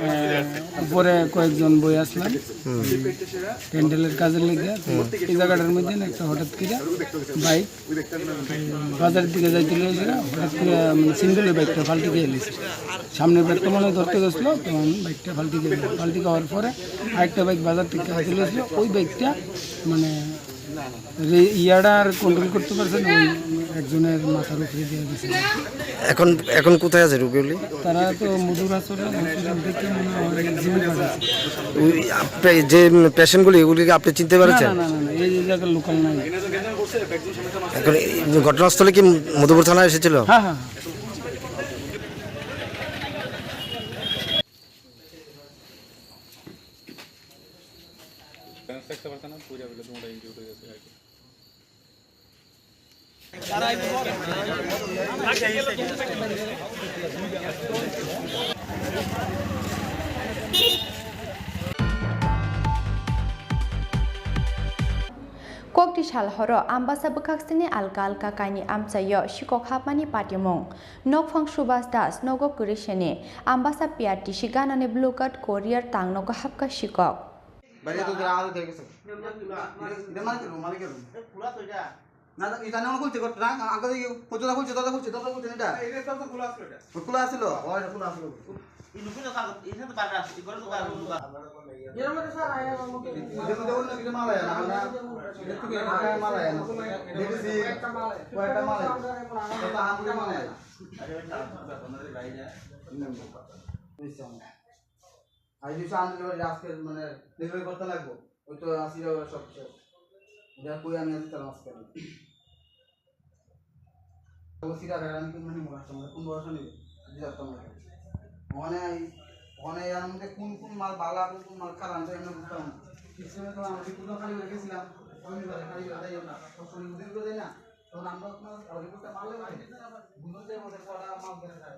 আহ, উপরে কয়েকজন বই আসলাম প্যান্ডেলের কাজের লেগে। তো এই জায়গাটার মধ্যে না একটা হঠাৎ করে বাইক বাজারের দিকে যাইতে লেগেছিল, হঠাৎ করে, মানে, সিঙ্গেলের বাইকটা ফাল্টি খেয়ে গেছে। সামনের বাইকটা মনে হয় ধরতে গেছিলো, তখন বাইকটা ফাল্টি খেয়ে গেল। ফাল্টি খাওয়ার পরে আরেকটা বাইক বাজার থেকে খাইতে লেগেছিলো, ওই বাইকটা, মানে, রে-, ইয়াটা আর কন্ট্রোল করতে পারছে না, ওই একজনের মাথার উপরে দিয়ে গেছে। এখন, এখন কোথায় আছে রুগীগুলি? তারা তো মধুর আসলে হসপিটাল থেকে মনে হয় জিবি পাঠাচ্ছে। ওই আপনি যে পেশেন্টগুলি, এগুলিকে আপনি চিনতে না, পেরেছেন? না, না, না, না, এই এলাকার লোকাল নাই। এখন এই ঘটনাস্থলে কি মধুপুর থানা এসেছিল? হ্যাঁ, হ্যাঁ, হ্যাঁ। Kokti sal horo Ambasa bwkhaksini alka alka kaini amchaio sikok hapmani patimung. Nokphang Subhas Das nogo kwrwi sini Ambasa P R T C ganani Blue Card Courier tang nogo hapkha sikok. বাইরে তো যারা আগে দেখে গেছে। এটা, এটা মালিকের রুম, মালিকের রুম। না, না, এটা না খুলছে, ঘর, রাং, আগে তো ইয়ে, দরজা খুলছে, দরজা খুলছে, দরজা খুলছে না এটা। এই দরজা খোলা ছিল এটা। ও খোলা ছিল? ও, এটা খোলা ছিল। এই লুকিয়ে তো কাগজ, এখানে তো বার আছে, এই ঘরে তো কাগজ ঢুকা। এর মধ্যে স্যার, আয়, আমার মতো। এটা তো দেখুন না, কিছু মাল আয় না, আমরা, এটা থেকে এটা মাল আয় না। দেখেছি, কয়েকটা মাল আয়। কয়েকটা মাল আয়। কত হাত দিয়ে মাল আয় না। আরে, ওই তার ব্যাপার, আমাদের বাইরে। হুম। বুঝছি আমরা। আজ কিছু আনতে পারি, আজকে মানে ডেলিভারি করতে লাগবো, ওই তো আশি টাকা সব শেষ। যা কই আমি আছি, তাহলে আজকে আমি। ও সিরা ভেড়া আমি কোন মানে মোড়া সময় কোন ভরসা নেই, দিতে পারতাম না। ওখানে এই, ওখানে এর মধ্যে কোন কোন মাল বালা, কোন কোন মাল খারাপ, আমি তো এমনি বুঝতাম না। কিছু সময় তো আমরা বিপুল খালি হয়ে গেছিলাম, আমি বাজার খালি হয়ে যাই আমরা, সব সময় ওদের করে যাই না, তখন আমরা কোনো রিপোর্টটা মারলে পারি। বুঝতে যাবো যে কটা মাল গেছে।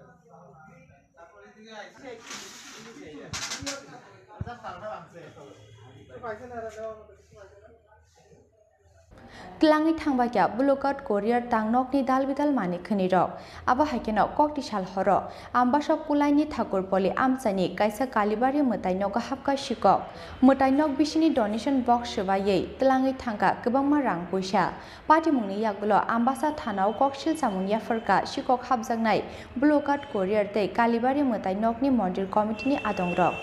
Twlangwi thangba khe Blue Card Courier tang nokni dal bidal mani khwnwi rok. Abo hai kheno kokti sal horo Ambasa Kulaini Thakurpoli amchaini kaisa Kalibari mwtai nogo hapkha sikok. Mwtai nok bisini donation box swbaiwi twlangwi thangkha kwbangma rang puisa. Patimungni yagulo Ambasa thanao koksil chamung yapharkha sikok hapjaknai Blue Card Courier tei Kalibari mwtai nokni mondir committee ni adongrok.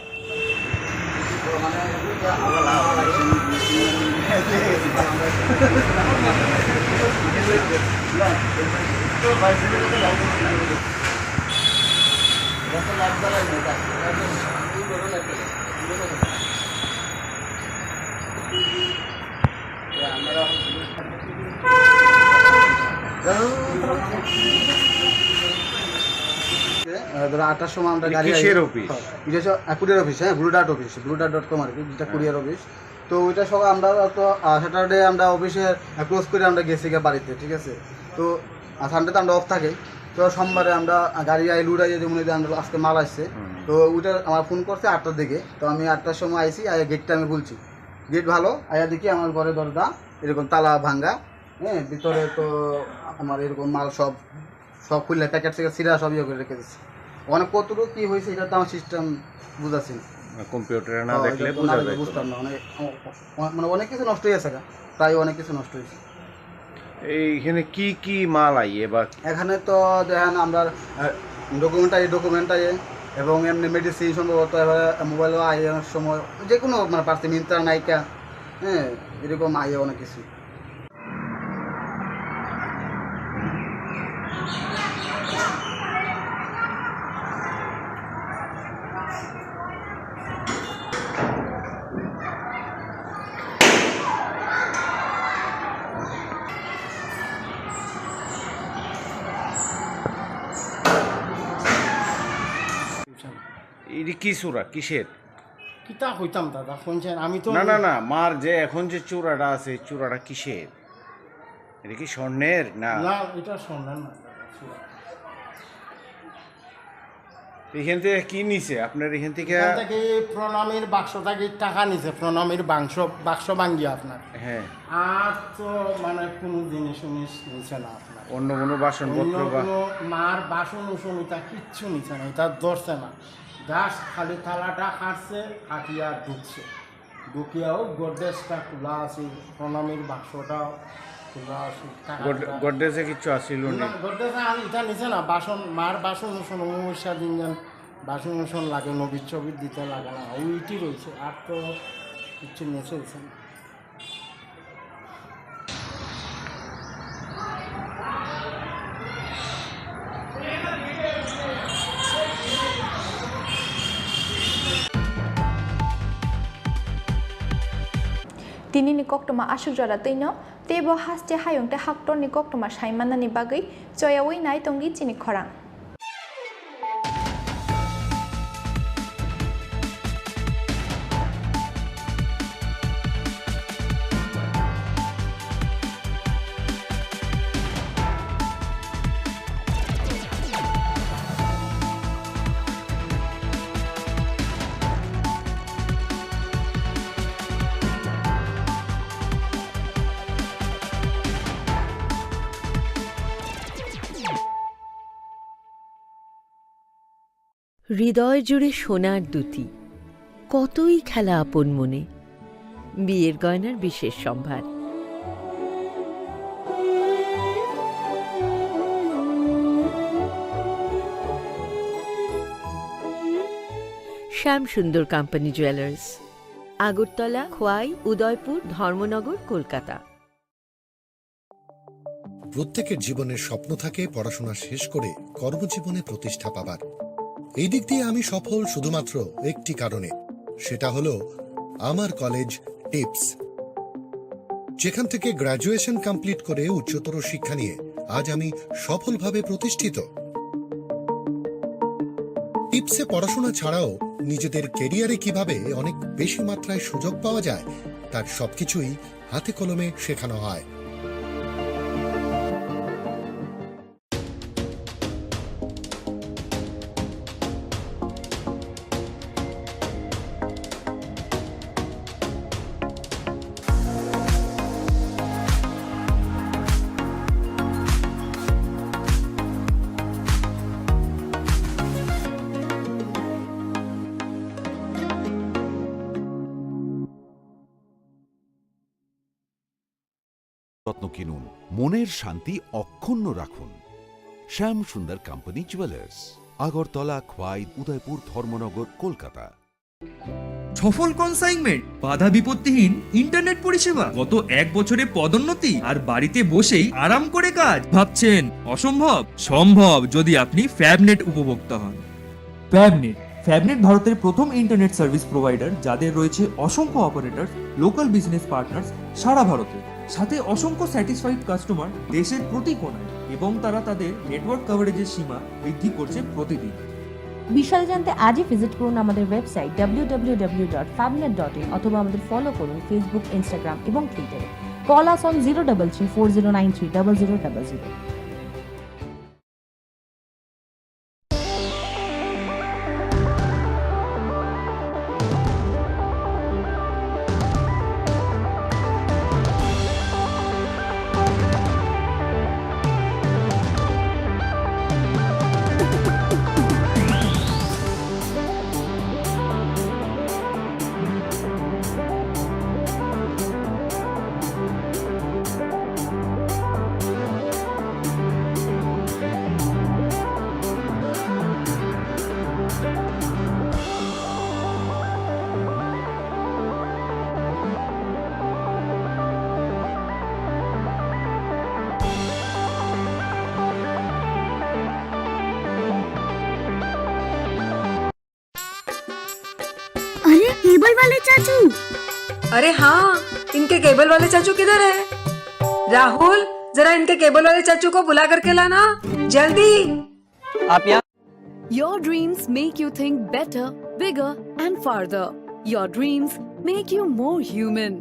আহ, ধরো আটটার সময় আমরা এটা গাড়ি কিসের I-, office? হ্যাঁ, এটা হচ্ছে, আহ, কুরিয়ার অফিস, হ্যাঁ, Blue Dart office, Blue Dart dot com আর কি, যেটা হ্যাঁ। Courier office. তো ওইটা সব আমরা তো, আহ, স্যাটারডে আমরা অফিসে, আহ, ক্লোজ করে আমরা গেছি গিয়ে বাড়িতে, ঠিক আছে? তো, আহ, সানডে তো আমরা অফ থাকে। তো সোমবারে আমরা, আহ, গাড়ি আই লোড আইয়ে যেমন এই যে আমরা আজকে মাল আসছে। হুম। তো ওইটা আমার ফোন করছে আটটার দিকে। তো আমি আটটার সময় আইছি, আইয়া গেটটা আমি খুলছি। গেট ভালো, আইয়া দেখি আমার ঘরে দরজা এরকম তালা ভাঙ্গা, হ্যাঁ, ভিতরে তো আমার এরকম মাল সব, সব খুললে প্যাকেট থেকে ছিঁড়া সব ইয়ে করে রেখে দিচ্ছে। অনেক কতটুকু কি হয়েছে এটা তো আমার সিস্টেম বুঝাচ্ছি না। কম্পিউটারে না হ্যাঁ, দেখলে এটা তো বোঝা না দেখলে যায় তো বুঝতাম না। না। অনেক, অ-, অ-, মানে অনেক কিছু নষ্ট হয়ে গেছে গা। প্রায় অনেক কিছু নষ্ট হয়েছে। এইখানে কি কি মাল আইয়ে বা? এখানে তো দেখেন আমরা, আহ, ডকুমেন্ট আইয়ে, ডকুমেন্ট আইয়ে এবং এমনি মেডিসিন সম্ভবত এবার মোবাইলও আইয়ে অনেক সময়, যে কোনো মানে পার্সে মিন্ত্রা, নাইকা, হ্যাঁ, এরকম আইয়ে অনেক কিছু। এটা কি চূড়া? কিসের? কিতা কইতাম দাদা, শুনছেন? আমি তো না, না, না, মার যে এখন যে চূড়াটা আছে, এই চূড়াটা কিসের? এটা কি স্বর্ণের? না। না, এটা স্বর্ণের না দাদা, চূড়া। এখান থেকে কি নিছে? আপনার এখান থেকে এখান থেকে প্রণামীর বাক্স থেকে টাকা নিছে, প্রণামীর বাক্স, বাক্স ভাঙ্গি আপনার। হ্যাঁ। আর তো মানে কোনো জিনিস উনিশ নিছে না আপনার। অন্য কোনো বাসনপত্র অন্য বা কোনো মার বাসন উসন এটা কিচ্ছু নিছে না, এটা ধরছে না। জাস্ট খালি তালাটা কাটছে, কাটিয়া ঢুকছে। ঢুকিয়া ওই গডরেজটা খোলা আছে, প্রণামীর বাক্সটাও খোলা আছে, টাকা গড-, টুকা। গডরেজে কিচ্ছু আছিল নি? না, গডরেজে আর এটা নিছে না, বাসন, মার বাসন উসন, অমাবস্যা দিন যেন বাসন উসন লাগে, নবীর ছবি দিতে লাগে না, ওইটি রয়েছে, আর তো কিচ্ছু নিচে হয়েছে না। Tini ni koktwma aswk jora twino, teibo haste hayung tei haktor ni koktwma sai manna ni bagwi choyaui nai tongdi chini khorang. হৃদয় জুড়ে সোনার দ্যুতি, কতই খেলা আপন মনে, বিয়ের গয়নার বিশেষ সম্ভার। শ্যাম সুন্দর কোম্পানি জুয়েলার্স, আগরতলা, খোয়াই, উদয়পুর, ধর্মনগর, কলকাতা। প্রত্যেকের জীবনের স্বপ্ন থাকে পড়াশোনা শেষ করে কর্মজীবনে প্রতিষ্ঠা পাবার। এই দিক দিয়ে আমি সফল শুধুমাত্র একটি কারণে, সেটা হলো আমার কলেজ টিপস, যেখান থেকে গ্র্যাজুয়েশন কমপ্লিট করে উচ্চতর শিক্ষা নিয়ে আজ আমি সফলভাবে প্রতিষ্ঠিত। টিপসে পড়াশোনা ছাড়াও নিজেদের ক্যারিয়ারে কিভাবে অনেক বেশি মাত্রায় সুযোগ পাওয়া যায়, তার সবকিছুই হাতে কলমে শেখানো হয়। রত্ন কিনুন, মনের শান্তি অক্ষুণ্ণ রাখুন। শ্যাম সুন্দর কোম্পানি জুয়েলার্স, আগরতলা, খোয়াই, উদয়পুর, ধর্মনগর, কলকাতা। সফল কনসাইনমেন্ট, বাধা বিপত্তিহীন ইন্টারনেট পরিষেবা, গত এক বছরে পদোন্নতি আর বাড়িতে বসেই আরাম করে কাজ। ভাবছেন অসম্ভব? সম্ভব, যদি আপনি ফ্যাবনেট উপভোক্তা হন। ফ্যাবনেট। ফ্যাবনেট ভারতের প্রথম ইন্টারনেট সার্ভিস প্রোভাইডার, যাদের রয়েছে অসংখ্য অপারেটর, লোকাল বিজনেস পার্টনার্স সারা ভারতে, সাথে অসংখ্য স্যাটিসফাইড কাস্টমার দেশের প্রতি কোণায়, এবং তারা তাদের নেটওয়ার্ক কভারেজের সীমা বৃদ্ধি করছে প্রতিদিন। বিশদে জানতে আজই ভিজিট করুন আমাদের website W W W dot ফ্যাবনেট ডট ইন অথবা আমাদের ফলো করুন Facebook, Instagram এবং Twitter-এ। Call us on zero double three four zero nine three double zero double zero. अरे, केबल वाले चाचू। अरे हाँ, इनके केबल वाले चाचू किधर है? राहुल, जरा इनके केबल वाले चाचू को बुला करके लाना, जल्दी। आप यहाँ Your dreams make you think better, bigger, and farther. Your dreams make you more human.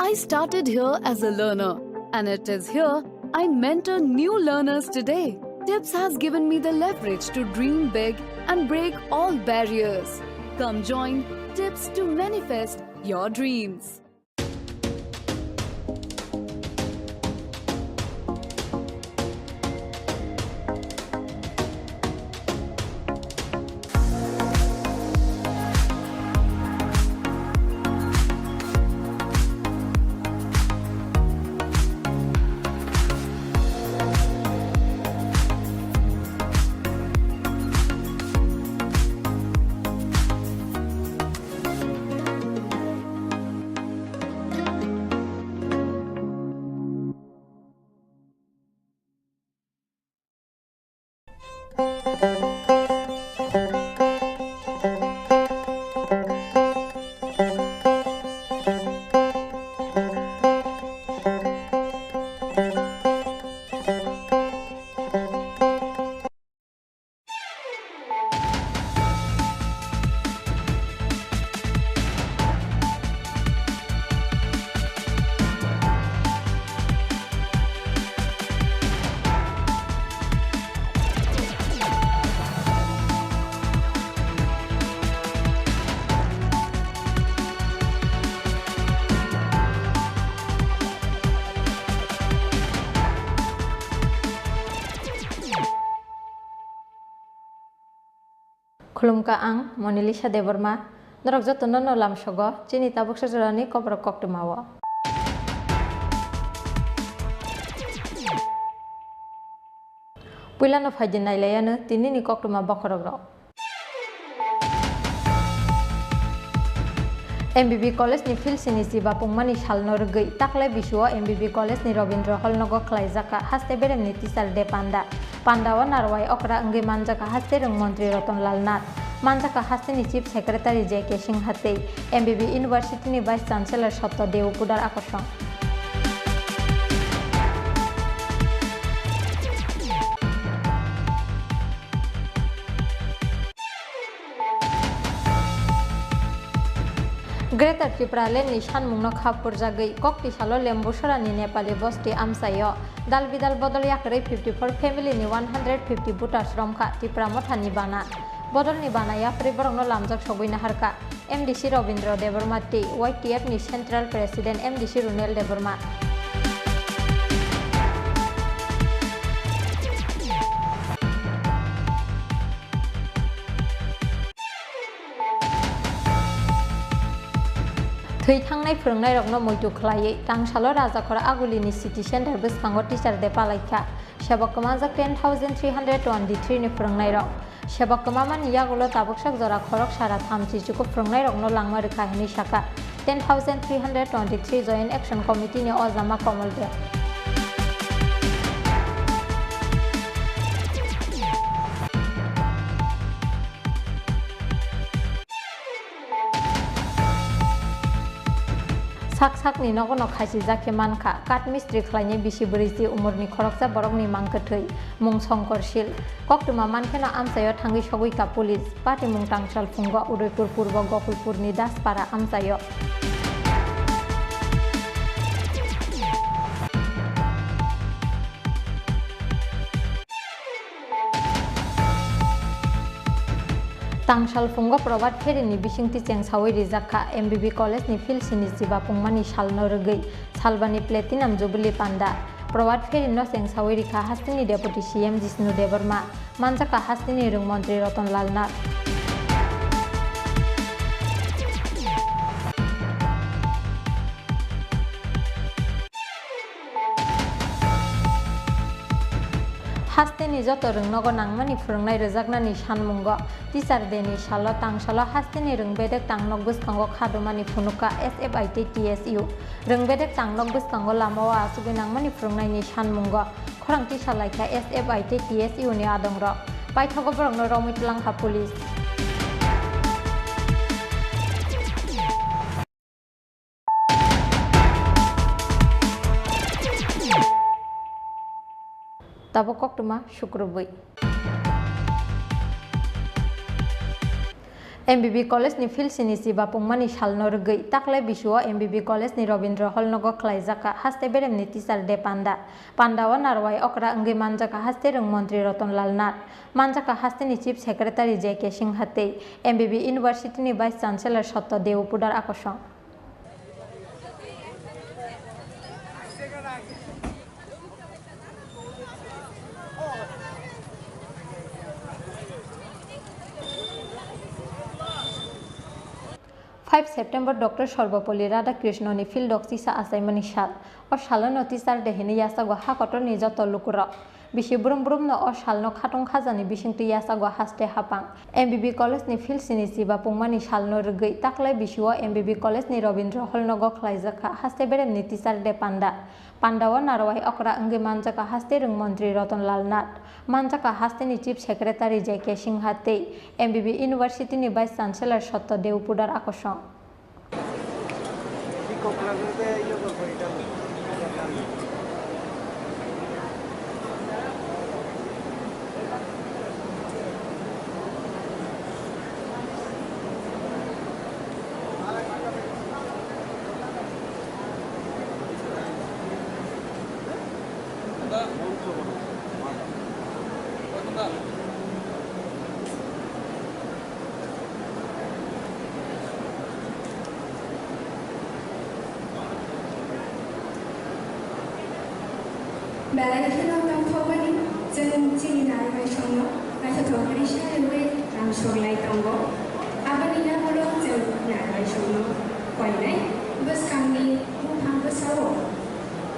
I started here as a learner, and it is here I mentor new learners today. Tips has given me the leverage to dream big and break all barriers. Come join Tips to manifest your dreams. Khulumkha, ang Monalisa Debbarma. Norok jotono no lamsogo chini tabuksa jorani kokrok koktwmao. Puilano phaidi nailaiano tinini koktwma bokhorokrok. M B B College ni field sini chiba pungmani salno rwgwi taklai bisuo M B B College ni Rabindra Hall nogo khlaijakha haste beremni Teacher Day panda. Pandao narwai okra wngwi manjakha haste rwng montri Ratan Lal Nath, manjakha haste ni Chief Secretary J K Singha tei M B B University ni Vice Chancellor Satya Dev Kudar akosong. Greater Tipraland ni sanmungno khap purjagwi Koktisalo Lembusorani Nepali bosti amchaio dal bidal bodol yakarwi fifty four family ni one hundred fifty voters romkha Tipra Mothani bana. Bodolni bana yakarwi borokno lamjak sogwi naharkha M D C Rabindra Debbarma tei Y T F ni Central President M D C Runel Debbarma. Thwi thangnai phwrwngnairokno muitu khlaiwi Tangsalo Rajakhor Agulini City Center bwskango Teacher Day palaikha. Seba kwmajak ten thousand three hundred twenty-three ni phwrwngnairok. Seba kwmamani yagulo tabuksak jora khorok sara tham chichuku phwrwngnairokno langma rwkha hwnwi sakha ten thousand three hundred twenty-three Joint Action Committee ni ojama Komol Deb. Sak sakni nogono khaisijak khe mankha, kath mistri khlainai bisi bwrwi chi umorni khoroksa borokni mangkwthwi, mung Songkor Sil. Koktwma mankheno amchaio thangwi sogwi ka police, patimung Tangsalphungo Udaipur Purbo Gokulpurni Daspara amchaio. Tangsalphungo Probhat Ferry ni bisingtwi chengsawi rijak kha M B B College ni field sini chiba pungmani salno rwgwi Salbani Platinum Jubilee panda. Probhat Ferry no chengsawi rikha hasteni Deputy C M Jishnu Debbarma, manjakha hasteni rwng montri Ratan Lal Nath. Hasteni joto rwngnogo nangmani phwrwngnai rwjaknani sanmungo Teacher Day ni salo tangsalo hasteni rwng bedek tangnok bwskango khadumani phunukha S F I tei T S U. Rwng bedek tangnok bwskango lamao achugwi nangmani phwrwngnaini sanmungo khorang tisa laikha S F I tei T S U ni adongrok. Paithago borokno romwi twlangkha police. Tabuk koktwma sukrubwi. M B B College ni field sini chiba pungmani salno rwgwi taklai bisuo M B B College ni Rabindra Hall nogo khlaijak kha haste beremni Teacher Day panda. Pandao narwai okra wngwi manjakha haste rwng montri Ratan Lal Nath, manjakha hasteni Chief Secretary J K Singha tei M B B University ni Vice Chancellor Sotto Deo Pudar Akosong. Five September Doctor Sarvepalli Radhakrishnan ni philrok chisa achaimani sal. O salono Teacher Day hinwi yachago ha kotorni joto lukurok. Bisi brum brumno o salno khatung khajani bisingtwi yachago haste hapang. M B B College ni field sini chiba pungmani salno rwgwi taklai bisio M B B College ni Rabindra Hall nogo khlaijak kha haste beremni Teacher Day panda. Pandao narwai okra wngwi manjakha haste rwng montri Ratan Lal Nath, manjakha hasteni Chief Secretary J K Singha tei M B B University ni Vice Chancellor Sotto Deo Pudar Akosong. Belai kheno tongthokmani, chwng chini narwai songno naithothok risa rwwi rang soklai tongo. Aboni yagulo chwng narwai songno koinai bwskangni buphang bwsao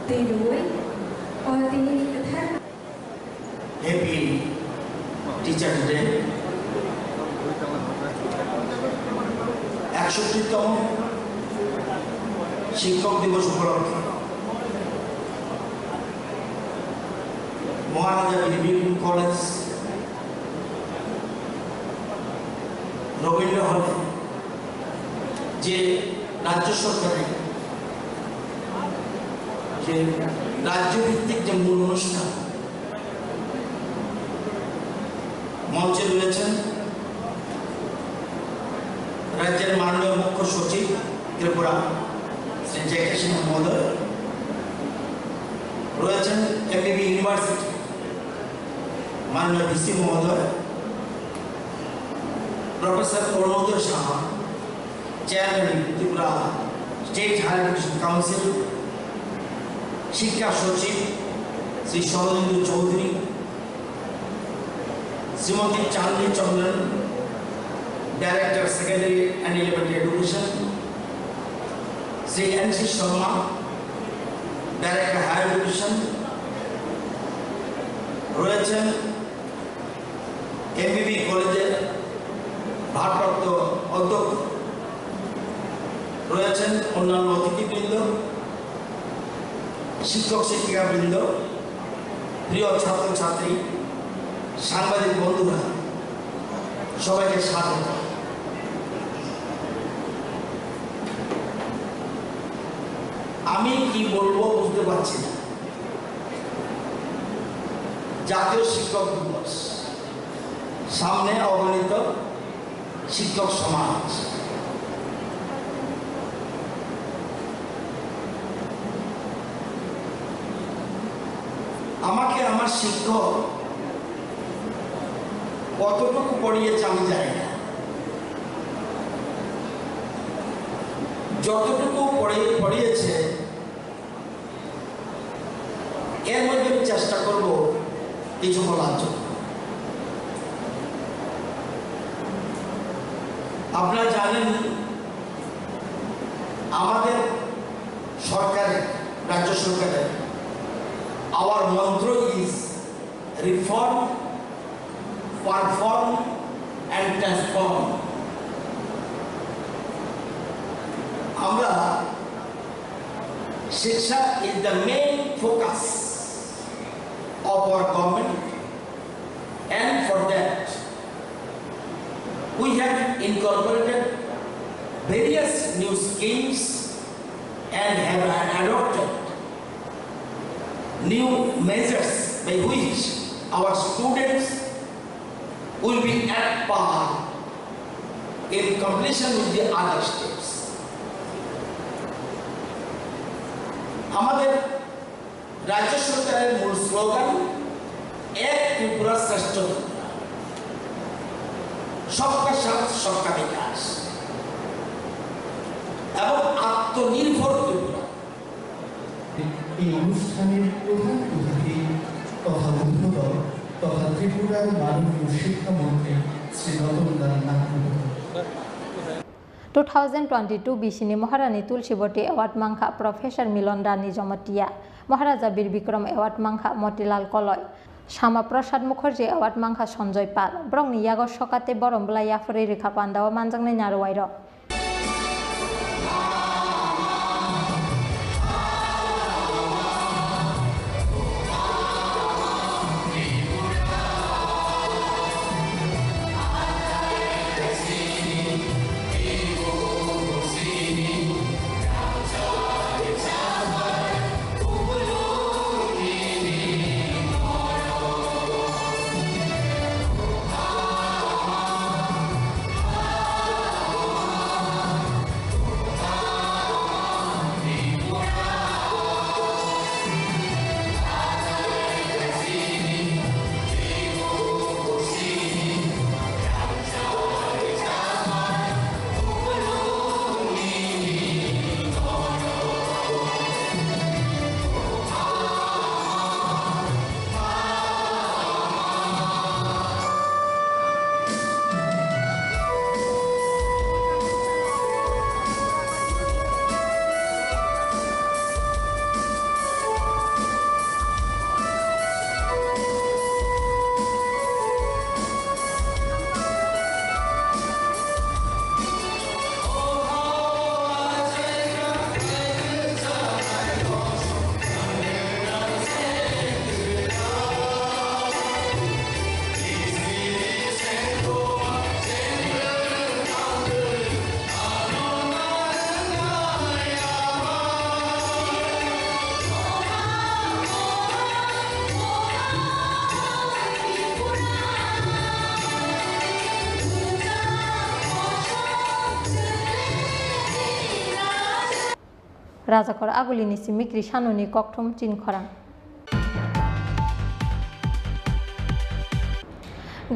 twi rwui o tinini kwthar Happy Teachers Day. একষট্টিতম শিক্ষক দিবস উপলক্ষে মহারাজা BBM college Rabindra হলে যে রাজ্য সরকারের যে রাজ্যভিত্তিক যে মূল অনুষ্ঠান মঞ্চে রয়েছেন রাজ্যের মাননীয় মুখ্য সচিব ত্রিপুরা শ্রী জে কে সিনহা মহোদয়, রয়েছেন এমবিবি ইউনিভার্সিটি মাননীয় ভিসি মহোদয়, professor Arunodaya Saha, chairman Tripura state higher education council, শিক্ষা সচিব Shri Sharadindu Chowdhury, Shrimati Chandni Chandan, Director Secondary and Elementary Education, Shri N C Sharma, Director Higher Education, রয়েছেন এমবিবি কলেজের ভারপ্রাপ্ত অধ্যক্ষ, রয়েছেন অন্যান্য অতিথিবৃন্দ, শিক্ষক শিক্ষিকাবৃন্দ, প্রিয় ছাত্রছাত্রী, সাংবাদিক বন্ধুরা, সবাইকে স্বাগত। আমি কি বলবো বুঝতে পারছি না। জাতীয় শিক্ষক দিবস সামনে, অগণিত শিক্ষক সমাজ। আমাকে আমার শিক্ষক কতটুকু পড়িয়েছে আমি জানি না, যতটুকু পড়ে পড়িয়েছে এর মধ্যে আমি চেষ্টা করব কিছু বলার জন্য। আপনারা জানেন, আমাদের সরকারের, রাজ্য সরকারের, our মন্ত্র is reform, perform and transform। আমরা শিক্ষা is the main focus of our government, and for that we have incorporated various new schemes and have adopted new measures by which our students will be at par in competition with the other states. আমাদের রাজ্য সরকারের মূল স্লোগান এক ত্রিপুরা শ্রেষ্ঠ ত্রিপুরা, সবকা সাথ সবকা বিকাশ এবং আত্মনির্ভর ত্রিপুরা। এই অনুষ্ঠানের প্রধান অতিথি তথা উদ্বোধক তথা ত্রিপুরার মাননীয় শিক্ষামন্ত্রী শ্রী রতনলাল নাগপুরী। Two thousand twenty-two bisini Maharani Tulsi Boti Award mangkha Professor Milon Rani Jomotia, Maharaja Bir Bikram Award mangkha Motilal Koloi, Sama Prasad Mukherjee Award mangkha Sanjoy Pal. Borokni yago soka tei borom bwlai yapharwi rwkha pandao manjaknai narwuairok. Rajakhor agulini simi Krishanoni kokthum chinkhorang.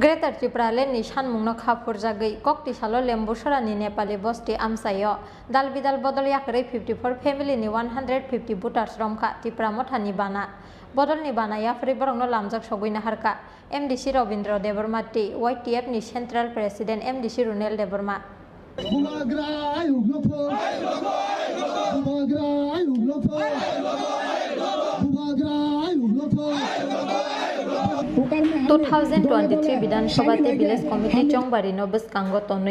Greater Tipraland ni sanmungno kha phurjagwi koktisalo Lembusorani Nepali bosti amchaio dal bidal bodol yakarwi fifty four family ni one hundred fifty voters romkha Tipra Mothani bana. Bodolni bana yaphri borokno lamjak sogwi naharkha M D C Robindra Debbarma tei Y T F ni Central President M D C Runel Debbarma. Bubagra ayuk nokho. Bubagra ayuk nokho. Bubagra ayuk nokho. Two thousand twenty-three Bidhan Sabha tei Village Committee chongbari no bwskango tonwi